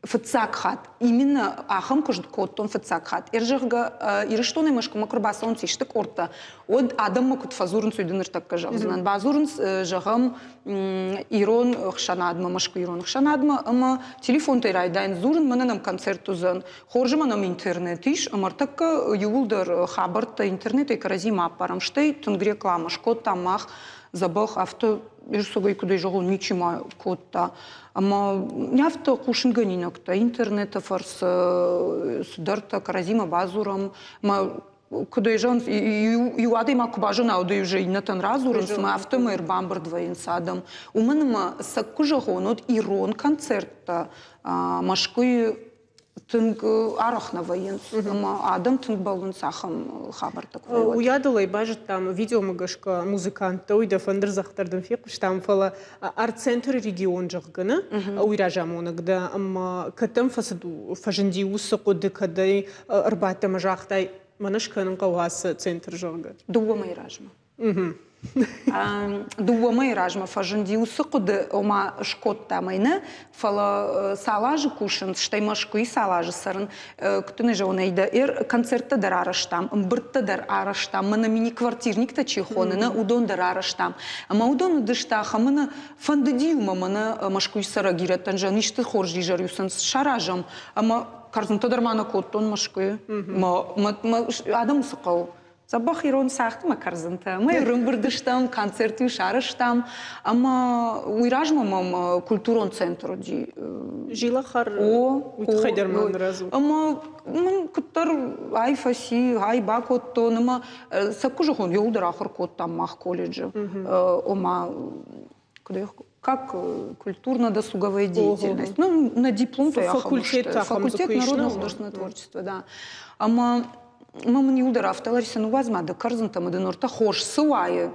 фыццаг хатт, именно ахӕм куыст кодтон фыццаг хатт. Ӕрзӕгъгӕ, Ирыстонӕй Мӕскуымӕ куы рбацӕуынц исты къордтӕ, уӕд адӕммӕ куыд фӕдзурынц, уый дын ныртӕккӕ зӕгъдзынӕн. Бадзурынц, зӕгъӕм, ирон ӕхсӕнадмӕ, Мӕскуы ирон ӕхсӕнадмӕ ӕмӕ телефонтӕй райдайынц дзурын, мӕнӕ нӕм концерт уыдзӕн. Хорз ӕмӕ нӕм интернет ис, ӕмӕ ӕртӕккӕ иууылдӕр хабӕрттӕ интернетӕй кӕрӕдзимӕ аппарӕм. Стӕй тынг рекламӕ скодтам мах дзӕбӕх, афтӕ ӕрцӕгӕй куыдӕй зӕгъон, ничи ма кодта. Ӕмӕ афтӕ хъусынгӕнинӕгтӕ интернеты фӕрцы цыдӕртӕ кӕрӕдзимӕ бадзурӕм. Ӕмӕ Куыд ӕй зӕгъынц, иу адӕймаг куы базона, уӕд ӕй уже иннӕтӕн радзурынц, ӕмӕ афтӕмӕй ӕрбамбырд вӕййынц адӕм. Уымӕн ӕмӕ сӕ куы зӕгъон, уӕд ирон концерттӕ Мӕскуыйы тынг арӕх нӕ вӕййынц, ӕмӕ адӕм тынг бӕллынц ахӕм хабӕрттӕ куы вӕййы. Уыйадыл ӕй базыдтам видеомӕ гӕсгӕ музыканттӕ, уый дӕ фӕндырдзӕгъд дӕр дын фехъуыстам, фӕлӕ арт-центры регион, зӕгъгӕ, нӕ, уый разамонӕг дӕ, ӕмӕ кӕдӕм фӕцыд, фӕзынди уыцы хъуыды, кӕдӕй ӕрбадтӕ ӕмӕ загътай, мӕнӕ скӕнын хъӕуы ацы центр, зӕгъгӕ? Дыууӕ мӕйы размӕ. Дыууӕ мӕйы размӕ фӕзынди уыцы хъуыды, ома скодтам ӕй нӕ, фӕлӕ цал азы кусын, стӕй Мӕскуыйы цал азы цӕрын, куыд дын зӕгъон ӕй, концерттӕ дӕр арӕзтам, ӕмбырдтӕ дӕр арӕзтам, мӕнӕ мини-квартирниктӕ чи хоны, нӕ, уыдон дӕр арӕзтам. Ӕмӕ уыдон уыдысты ахӕм, мӕнӕ фӕндыди-иу мӕ мӕнӕ Мӕскуыйы цӕрӕг ирӕттӕн зӕгъын, исты хорз изӕр-иу сын саразӕм, ӕмӕ кӕрдзынтӕ дӕр ма нӕ кодтон Мӕскуыйы. Мӕ адӕмы цы хъӕуы? Дзӕбӕх ирон цагъдмӕ кӕрдзынтӕ. Ӕмӕ ӕрӕмбырд стӕм, концерт-иу сарӕзтам, ӕмӕ уый размӕ мӕм культурон центр уыди. Зилахар, уый тыххӕй дӕр ма нырӕзут. Ӕмӕ мын куыддӕр ай фӕци, ай бакодтон, ӕмӕ сӕ куы зӕгъон, иууылдӕр ахуыр кодтам мах колледжы. Ома, как культурно-досуговая деятельность. Ну, на диплом то я факультет, факультет народного художественного творчества, да. Ӕмӕ мӕ мын иу дӕр афтӕ, Лариса, ну уадз ма дӕ кӕрдзынтӕ ӕмӕ дын ӕртӕ хорз цы уайы,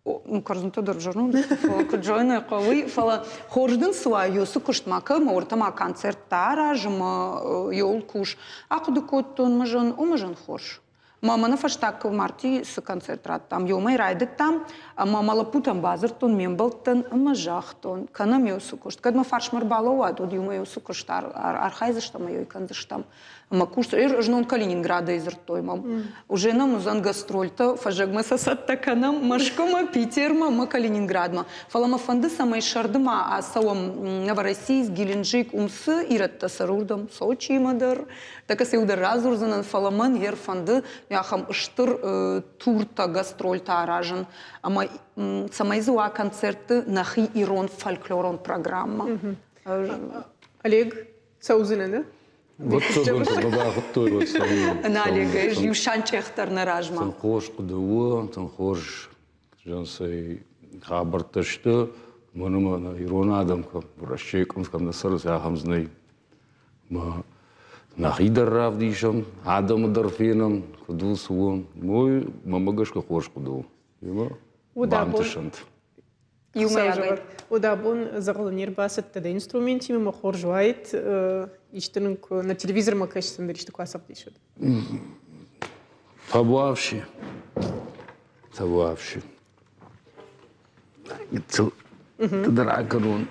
ну, кӕрдзынтӕ дӕр зӕронд, фӕлӕ куыд зоны хъӕуы, фӕлӕ хорз дын цы уайы, цы куыст ма кӕ, мӕ уыртӕ ма концерттӕ араз, ӕмӕ йол кус. Ахъуыды кодтон, мӕ зӕн, о, мӕ зӕн хорз. Мӕ мӕнӕ фӕстаг мартъи цы концерт радтам, иумӕ райдыдтам, ӕмӕ мӕ лӕппутӕн бадзырдтон, ме мбӕлттӕн ӕмӕ загътон, кӕнӕм уыцы куыст. Кӕд мӕ фарсмӕ ӕрбалӕууат, уӕд иумӕ уыцы куыст архайдзыстӕм ӕмӕ йой кӕндзыстӕм. Ӕмӕ куст знон Калининградӕй дзырдтой мӕм. Уже нӕм уыдзӕн гастрольтӕ, фӕззӕгмӕ сӕ цӕттӕ кӕнӕм Мӕскуымӕ, Питермӕ ӕмӕ Калининградмӕ. Фӕлӕ мӕ фӕнды, цӕмӕй сӕрды ма ацӕуӕм Новороссийск, Геленджик, уым цы ирӕттӕ цӕры, уырдӕм, Сочимӕ дӕр, Тӕккӕ сӕ дӕр радзурдзынӕн, фӕлӕ мӕн йе рфӕнды ахӕм стыр туртӕ, гастрольтӕ аразын, ӕмӕ цӕмӕй дзы уа концертты нӕхи ирон фольклорон программӕ. Олег, цӕудзынӕ, нӕ? Вот бахуыдтой, вот Олег, иу санчъех дӕр нӕ размӕ. Тынг хорз хъуыды у, тынг хорз зӕнцӕй хабӕрттӕ сты. Мӕн ӕмӕ ирон адӕм кӕм, Уӕрӕсейы къуымты кӕм нӕ цӕрынц, ахӕм дзы нӕй. Нӕхи дӕр равдисӕм, адӕмы дӕр фенӕм, куыд у, цы у. Уый мӕнмӕ гӕсгӕ хорз хъуыды у. Бантысӕнт. Иумӕйагӕй. Уыд абон дзӕгъӕлы не рбацыдтӕ дӕ инструментимӕ, мӕ хорз уаид, исты нын куы нӕ телевизормӕ кӕсдзӕн, дӕр исты куы ацӕгъдисӕд. Табуафси. Табуафси. Гыццыл дӕр акӕнон.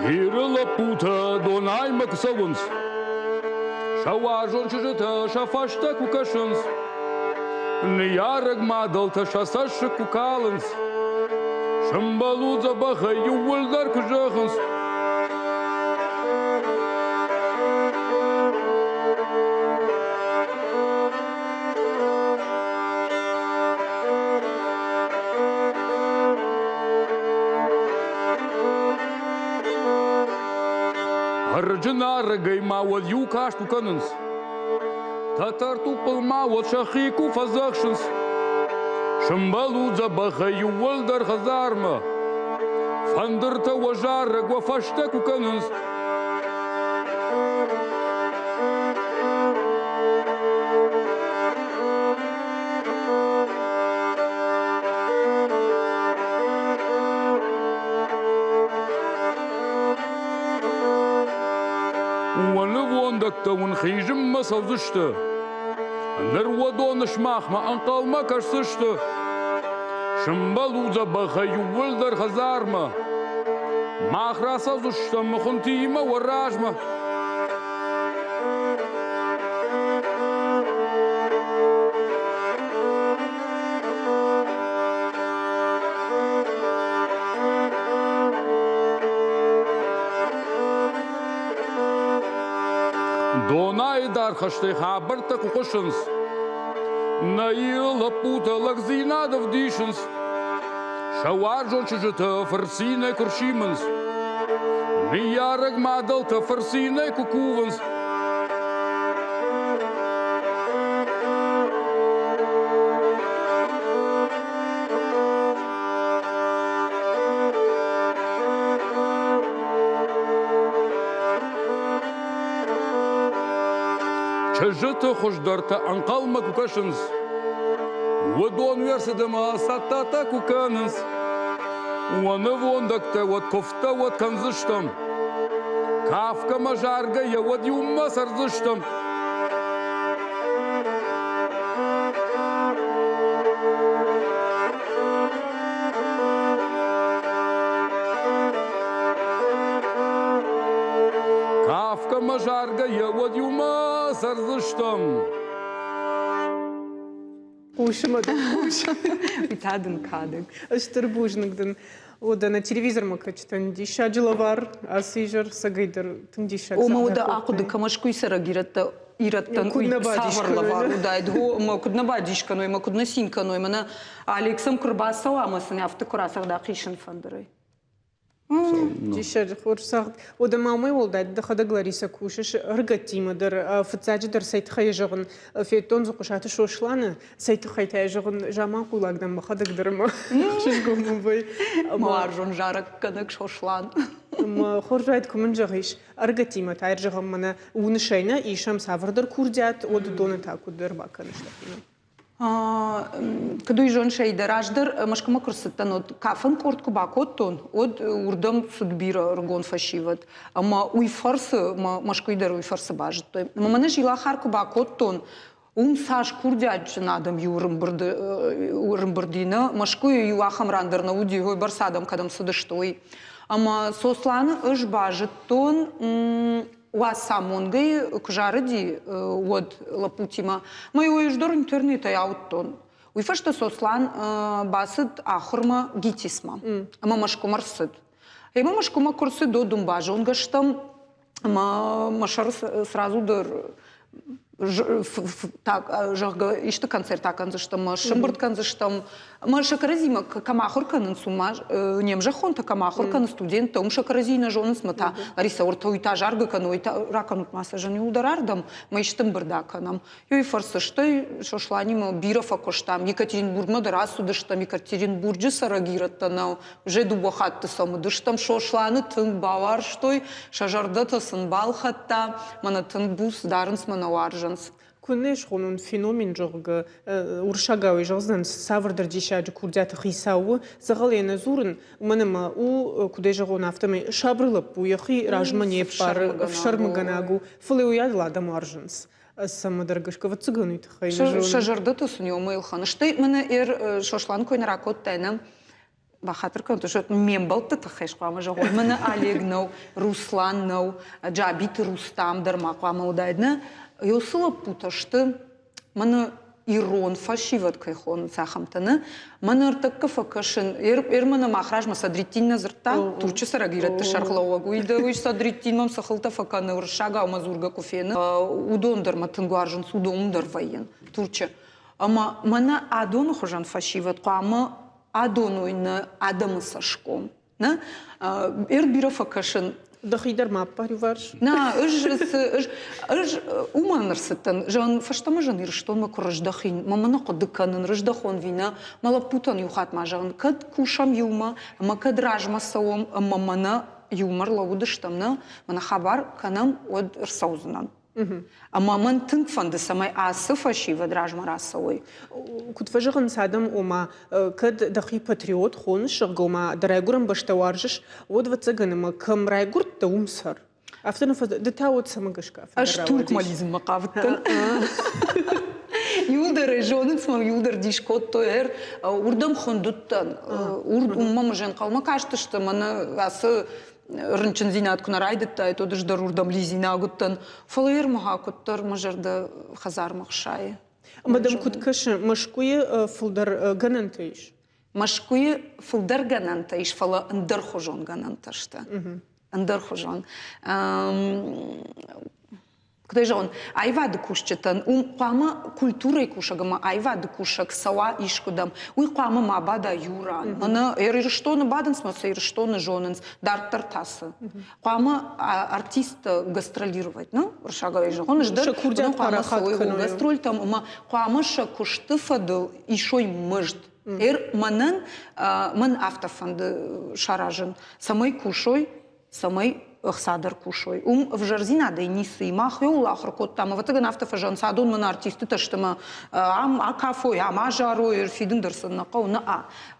Иры лӕппутӕ донӕй куы цӕуынц, сӕ уарзон чызджытӕ сӕ фӕстӕ куы кӕсынц, Ныййарӕг мадӕлтӕ сӕ цӕссыг куы калынц, Сымбӕлут дзӕбӕхӕй иууылдӕр куы зӕгъынц. Ӕрджынарӕгӕй ма уӕд иу каст куы кӕнынц, Тӕтӕртуппыл ма уӕд сӕхи ку фӕдзӕхсынц. Сымбӕлут дзӕбӕхӕй иууылдӕр хӕдзармӕ. Фӕндыртӕ уӕ зарӕг уӕ фӕстӕ куы кӕнынц. Уӕ нывондӕгтӕ уын хизынмӕ цӕудзысты. Ныр уыдон сымахмӕ ӕнхъӕлмӕ кӕсдзысты. Сымбӕлут дзӕбӕхӕй иууылдӕр хӕдзармӕ. Мах рацӕудзыстӕм хуынтимӕ уӕ размӕ. Донайы дӕрхӕстӕй хабӕрттӕ куы хъуысынц, нӕ Иры лӕппутӕ лӕгдзинад ӕвдисынц, сӕ уарзон чызджытӕ фырцинӕй куы рсимынц, ныййарӕг мадӕлтӕ фырцинӕй куы кувынц. Чызджыты хуыздӕртӕ ӕнхъӕлмӕ куы кӕсынц, уыдон уе рцыдмӕ цӕттӕтӕ куы кӕнынц. Уӕ нывондӕгтӕ уӕд куывдтӕ уӕд кӕндзыстӕм, кафгӕ мӕ заргӕ йӕ уӕд иумӕ цӕрдзыстӕм. Кафгӕ мӕ заргӕ йӕ уӕд иумӕ цӕрдзыстӕм. Хъусы мӕ дын хъусы. Уый та дын кадӕг. Стыр бузныг дын. Уӕдӕ нӕ телевизормӕ кӕсджытӕн диссаджы лӕвар ацы изӕр цӕгӕйдӕр тынг диссаг. Ома уӕдӕ ахъуыды кӕ, Мӕскуыйы цӕрӕг ирӕттӕ ирӕттӕн куыд нӕ бадис цавӕр лӕвар уыдаид, гъо, ӕмӕ куыд нӕ бадис кӕной, ӕмӕ куыд нӕ цин кӕной, мӕнӕ Алексӕм куы рбацӕуа ӕмӕ сын афтӕ куы рацӕгъда хъисын фӕндырӕй. Диссаджы хорз цагъд. Уӕдӕ ма уымӕй уӕлдай дӕхӕдӕг, Ларисӕ, кусыс ӕрыгӕттимӕ дӕр. Фыццаджыдӕр цӕй тыххӕй зӕгъын, федтон дзы Хъуысаты Сосланы, цӕй тыххӕй та зӕгъын, заманхъулаг дӕн мӕхӕдӕг дӕр ӕмӕ ӕхсызгон мын вӕййы. Уарзон зарӕггӕнӕг Сослан. Ӕмӕ хорз уаид, куы мын зӕгъис, ӕрыгӕттимӕ та зӕгъӕм, мӕнӕ уынысӕй нӕ исӕм цавӕрдӕр курдиат, уӕд уыдоны та куыд ӕрбакӕныс дӕхимӕ? Куыд уый зоныс, дӕ раздӕр Мӕскуымӕ куы рцыдтӕн, уӕд кафӕн къорд куы бакодтон, уӕд уырдӕм цыд бирӕ ӕрыгон фӕсивӕд. Ӕмӕ уый фӕрцы, Мӕскуыйы дӕр уый фӕрцы базыдтой. Ӕмӕ мӕнӕ Зилахар куы бакодтон, уым цас курдиатджын адӕм иу ӕрымбырди, нӕ Мӕскуыйы иу ахӕм ран дӕр нӕ уыди, уыйбӕрц адӕм кӕдӕм цыдысты, уый. Ӕмӕ Сосланы ӕз базыдтон уацамонгӕй куы зарыди, уӕд лӕппутимӕ. Мӕ ӕз дӕр интернетӕй ауыдтон. Уый фӕстӕ Сослан бацыд ахуырмӕ ГИТИСмӕ ӕмӕ Мӕскуымӕ рцыд. Ӕмӕ Мӕскуымӕ куы рцыд, уӕд уым базонгӕ стӕм ӕмӕ мӕ сӕры сразу дӕр зӕгъгӕ, исты концерт акӕндзыстӕм, ӕмӕ сӕмбырд кӕндзыстӕм. Ӕмӕ сӕ кӕрӕдзимӕ кӕм ахуыр кӕнынц, уым не мзӕххонтӕ кӕм ахуыр кӕнынц, студенттӕ, уым сӕ кӕрӕдзийы нӕ зонынц, мӕ та Лариса, уӕртӕ уый та заргӕ кӕны, уый та ракӕнут ма сӕ зын иуылдӕр ардӕм, мӕ исты ӕмбырд акӕнӕм. Уый фӕрцы стӕй Сосланимӕ бирӕ фӕкуыстам, Екатеринбургмӕ дӕр ацыдыстӕм, Екатеринбурджы цӕрӕг ирӕттӕ нӕ уже дыууӕ хатты сӕм уыдыстӕм. Сосланы тынг бауарзтой, сӕ зӕрдӕтӕ сын балхӕдта, мӕнӕ тынг буц дарынц, мӕнӕ уарзынц. Куыннӕ схонон феномен, зӕгъгӕ, уырыссагау зӕгъдзӕн, цавӕрдӕр диссаджы курдиаты хицау у, дзӕгъӕл йӕ нӕ дзурын, уымӕн ӕмӕ у, куыдӕй зӕгъон, афтӕмӕй сабыр лӕппу, йӕхи размӕ не ппары, ӕфсӕрмыгӕнаг у, фӕлӕ уый адыл адӕм уарзынц. Цӕмӕдӕр гӕсгӕ, ӕвӕццӕгӕн, уый тыххӕй нӕ зонын. Сӕ зӕрдӕтӕ сын иумӕ ӕлхӕны. Стӕй мӕнӕ Сослан кой нӕ ракодтай, нӕ? Бахатыр кӕнут, ме мбӕлтты тыххӕй хъуамӕ зӕгъон. Мӕнӕ Олег нӕу, Руслан нӕу, Джабиты Рустам дӕр ма хъуамӕ уыдаид, нӕ? Уыцы лӕппутӕ сты, мӕнӕ ирон фӕсивӕд кӕй хонынц, ахӕмтӕ, нӕ? Мӕнӕ ӕртӕккӕ фӕкӕсын, эр мӕнӕ мах размӕ Садреттин нӕ дзырдта, Турчы цӕрӕг ирӕтты сӕргълӕууӕг, уый дӕр уый Садреттин мӕм цы хылтӕ фӕкӕны, уырыссагау мӕ дзургӕ куы фены, уыдон дӕр мӕ тынг уарзынц, уыдон дӕр вӕййын Турчы. Ӕмӕ мӕнӕ адоны хуызӕн фӕсивӕд хъуамӕ адоной нӕ адӕмы цӕсгом. Нӕ? Эр бирӕ фӕкӕсын. Дӕхи дӕр ма аппар иуварс. Нӕ, ӕз, ӕз, ӕз уымӕн ӕрцыдтӕн. Зӕгъын, фӕстӕмӕ зӕгъын, Ирыстонмӕ куы рыздӕхин, мӕ мӕнӕ хъуыды кӕнын, рыздӕхон ви нӕ, мӕ лӕппутӕн иу хатт ма зӕгъын, кӕд кусӕм иумӕ, ӕмӕ кӕд размӕ цӕуӕм, ӕмӕ мӕнӕ иумӕ рлӕууыдыстӕм, нӕ, мӕнӕ хабар кӕнӕм, уӕд ӕрцӕудзынӕн. Ӕмӕ мӕн тынг фӕнды, цӕмӕй ацы фӕсивӕд размӕ рацӕуой. Куыд фӕзӕгъынц адӕм, ома, кӕд дӕхи патриот хоныс, зӕгъгӕ, ома, дӕ райгуырӕн бӕстӕ уарзыс, уӕд, ӕвӕццӕгӕн, ӕмӕ кӕм райгуырдтӕ, уым цӕр. Афтӕ нӕ ды та уӕд цӕмӕ гӕсгӕ афтӕ Ӕз Туркмӕ лидзынмӕ хъавыдтӕн. Иуылдӕр ӕй зонынц, мӕм иуылдӕр дис кодтой. Ӕр уырдӕм хуынд уыдтӕн. Уым мӕм ӕз ӕнхъӕлмӕ кастысты, мӕнӕ ацы рынчындзинад куы нӕ райдыдтаид, уӕд ӕз дӕр уырдӕм лидзинаг уыдтӕн. Фӕлӕ Ермаха куыддӕр мӕ зӕрдӕ хӕдзармӕ хсайы. Ӕмӕ дӕм куыд кӕсы, Мӕскуыйы фылдӕр гӕнӕнтӕ ис? Мӕскуыйы фылдӕр гӕнӕнтӕ ис, фӕлӕ ӕндӕрхуызон гӕнӕнтӕ сты. Ӕндӕрхуызон. Куыд ӕй зӕгъон, аивады кусджытӕн уым хъуамӕ культурӕйы кусӕг ӕмӕ аивады кусӕг цӕуа искуыдӕм. Уый хъуамӕ ма бада иу ран. Мӕнӕ Ирыстоны бадынц мӕ сӕ Ирыстоны зонынц, дарддӕр та цы. Хъуамӕ артисттӕ гастролировать, ну, уырыссагау зӕгъон, ӕз дӕр хъуамӕ цӕуой гастрольтӕм ӕмӕ хъуамӕ сӕ куысты фӕдыл исой мызд. Мӕнӕн мӕн афтӕ фӕнды саразын, цӕмӕй кусой, цӕмӕй ӕхца дӕр кусой. Уым ӕвзӕрдзинадӕй ницы и. Мах иуыл ахуыр кодтам. Ӕвӕццӕгӕн афтӕ фӕзӕгъынц, адон мын артистытӕ сты мӕ ам акафой, ам азарой, фидын дӕр сын нӕ хъӕуы. Нӕ,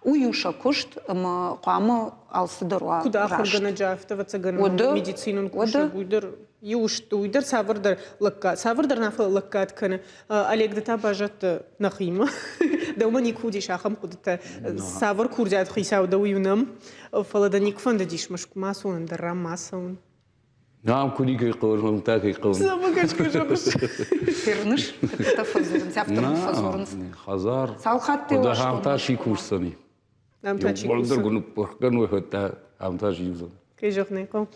уый у сӕ куыст ӕмӕ хъуамӕ алцыдӕр уа. Куыд ахуыргӕнӕджы, афтӕ ӕвӕццӕгӕн медицинон кусӕг, уый дӕр иу сты, уый дӕр цавӕрдӕр лӕггад, цавӕрдӕр нӕ фӕлӕ лӕггад кӕны. Олег, ды та баззадтӕ нӕхимӕ. Дӕумӕ никуы уыдис ахӕм хъуыдытӕ. Цавӕр курдиат хицау дӕ, уый уынӕм. Фӕлӕ дӕ никуы фӕндыдис Мӕскуымӕ ацӕуын, ӕндӕр ран ма ацӕуын? Нам куы никӕй хъӕуы, мӕм та кӕй хъӕуы. Цӕмӕ гӕсгӕ зӕгъыс? Ферныс, хӕдтӕ фӕдзурынц, афтӕ фӕдзурынц. Хӕдзар. Цал хатты Ам та чи кусдзӕни? Ам та чи Уӕлдӕр куы ныппырх кӕной, уӕд ам та зилдзӕн. Кӕй зӕгъын ӕй хъӕуы.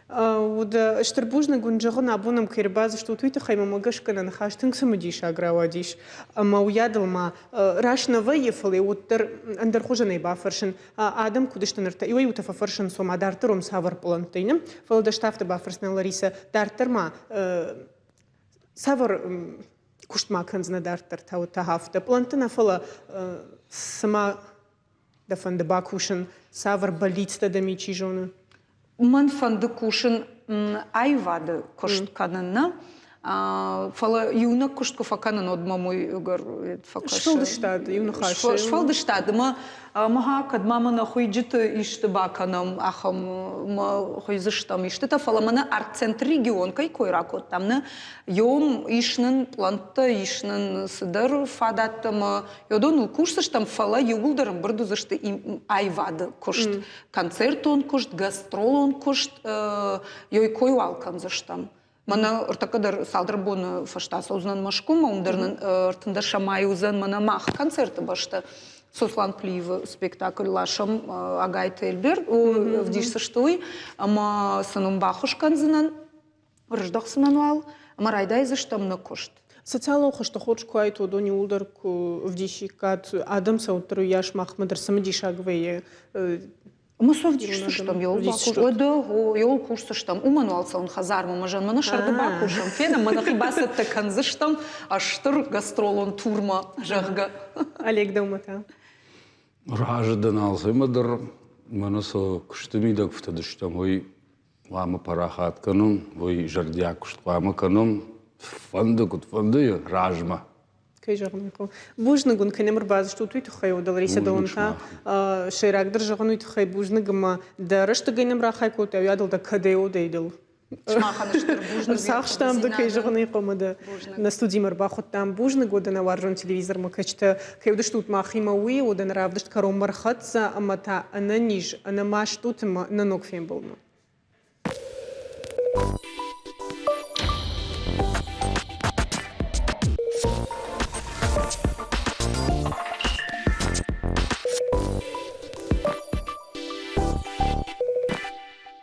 Уӕд стыр бузныг уын зӕгъын, абон ӕм кӕй ӕрбацыдыстут, уый тыххӕй мӕм гӕсгӕ нӕ ныхас тынг цымыдисаг рауадис. Ӕмӕ уыйадыл ма раст нӕ вӕййы, фӕлӕ уӕддӕр ӕндӕрхуызӕнӕй бафӕрсын. Адӕм куыд сты ныртӕ? Иуӕй-иутӕ фӕфӕрсынц, ома дарддӕр уӕм цавӕр пълӕнттӕ и, фӕлӕ дӕ афтӕ бафӕрсынӕн, Ларисӕ, дарддӕр ма цавӕр куыст ма кӕндзынӕ дарддӕр та, уӕд та афтӕ пълӕнтты нӕ, фӕлӕ цыма дӕ фӕнды бакусын, цавӕр бӕллицтӕ дӕм и, чи зоны? Мӕн фӕнды кусын аивады куыст кӕнын, нӕ? Фӕлӕ иунӕг куыст куы фӕкӕнын, уӕд мӕм уый ӕгӕр фӕкӕсы. Сфӕлдыстад, иу ныхасы. Сфӕлдыстад ӕмӕ мӕ кӕд ма мӕнӕ хуыйджыты исты бакӕнӕм, ахӕм мӕ хуыйдзыстӕм истытӕ, фӕлӕ мӕнӕ арт-центр регион кӕй кой ракодтам, нӕ, Йом ис нын пълӕнттӕ, ис нын цыдӕр фадӕттӕ ӕмӕ уыдоныл кусдзыстӕм, фӕлӕ иууылдӕр ӕмбырд уыдзысты аивады куыст, концертон куыст, гастролон куыст, ёй кой уал кӕндзыстӕм. Мӕнӕ ӕртӕккӕ дӕр цалдӕр боны фӕстӕ цӕудзынӕн Мӕскуымӕ, уым дӕр нын ӕртындӕсӕм май уыдзӕн мӕнӕ мах концерты бӕстӕ. Сослан Плиевы спектакль ласӕм Агайты Эльберд, ӕвдисдзысты уый, ӕмӕ сын уым баххуыс кӕндзынӕн. Рыздӕхдзынӕн уал ӕмӕ райдайдзыстӕм нӕ куыст. Социалон хызты хорз куы уаид, уыдон иууылдӕр куы ӕвдисиккат, адӕм сӕ уӕддӕр уыйас махмӕ дӕр цымыдисаг вӕййы. Ӕмӕ сӕ ӕвдисдзыстӕм, уӕдӕ йыл кусдзыстӕм. Уымӕн уал цӕуын хӕдзармӕ, мӕ зӕн, мӕнӕ сӕрды бакусӕм, фенӕм, мӕ нӕхи бацӕттӕ кӕндзыстӕм стыр гастролон турмӕ, зӕгъгӕ. Олег, дӕумӕ та? Разы дӕн алцӕмӕ дӕр, мӕнӕ цы куысты мидӕг фтыдыстӕм, уый хъуамӕ парахат кӕнон, уый зӕрдиаг куыст хъуамӕ кӕнон, фӕнды куыд фӕнды размӕ. Кӕй зӕгъын хъӕуы. Бузныг уын, кӕй нӕм ӕрбацыдыстут, уый тыххӕй, Лариса Дон та сӕйрагдӕр зӕгъын уый тыххӕй бузныг ӕмӕ дӕ рӕстӕгӕй нӕм рахай кодтай, уый адыл дӕ кӕдӕй одӕй дыл. Сымахӕн стыр бузныг. Ӕрцахстам дӕ, кӕй зӕгъын ӕй хъӕуы, дӕ нӕ студимӕ ӕрбахуыдтам. Бузныг уӕдӕ нӕ уарзон телевизормӕ кӕсджытӕ, кӕй уыдыстут махимӕ, уый уӕдӕ нӕ равдыст кӕронмӕ ӕрхӕццӕ ӕмӕ та ӕнӕниз, ӕнӕмаст ут ӕмӕ нӕ ног фембӕлдмӕ.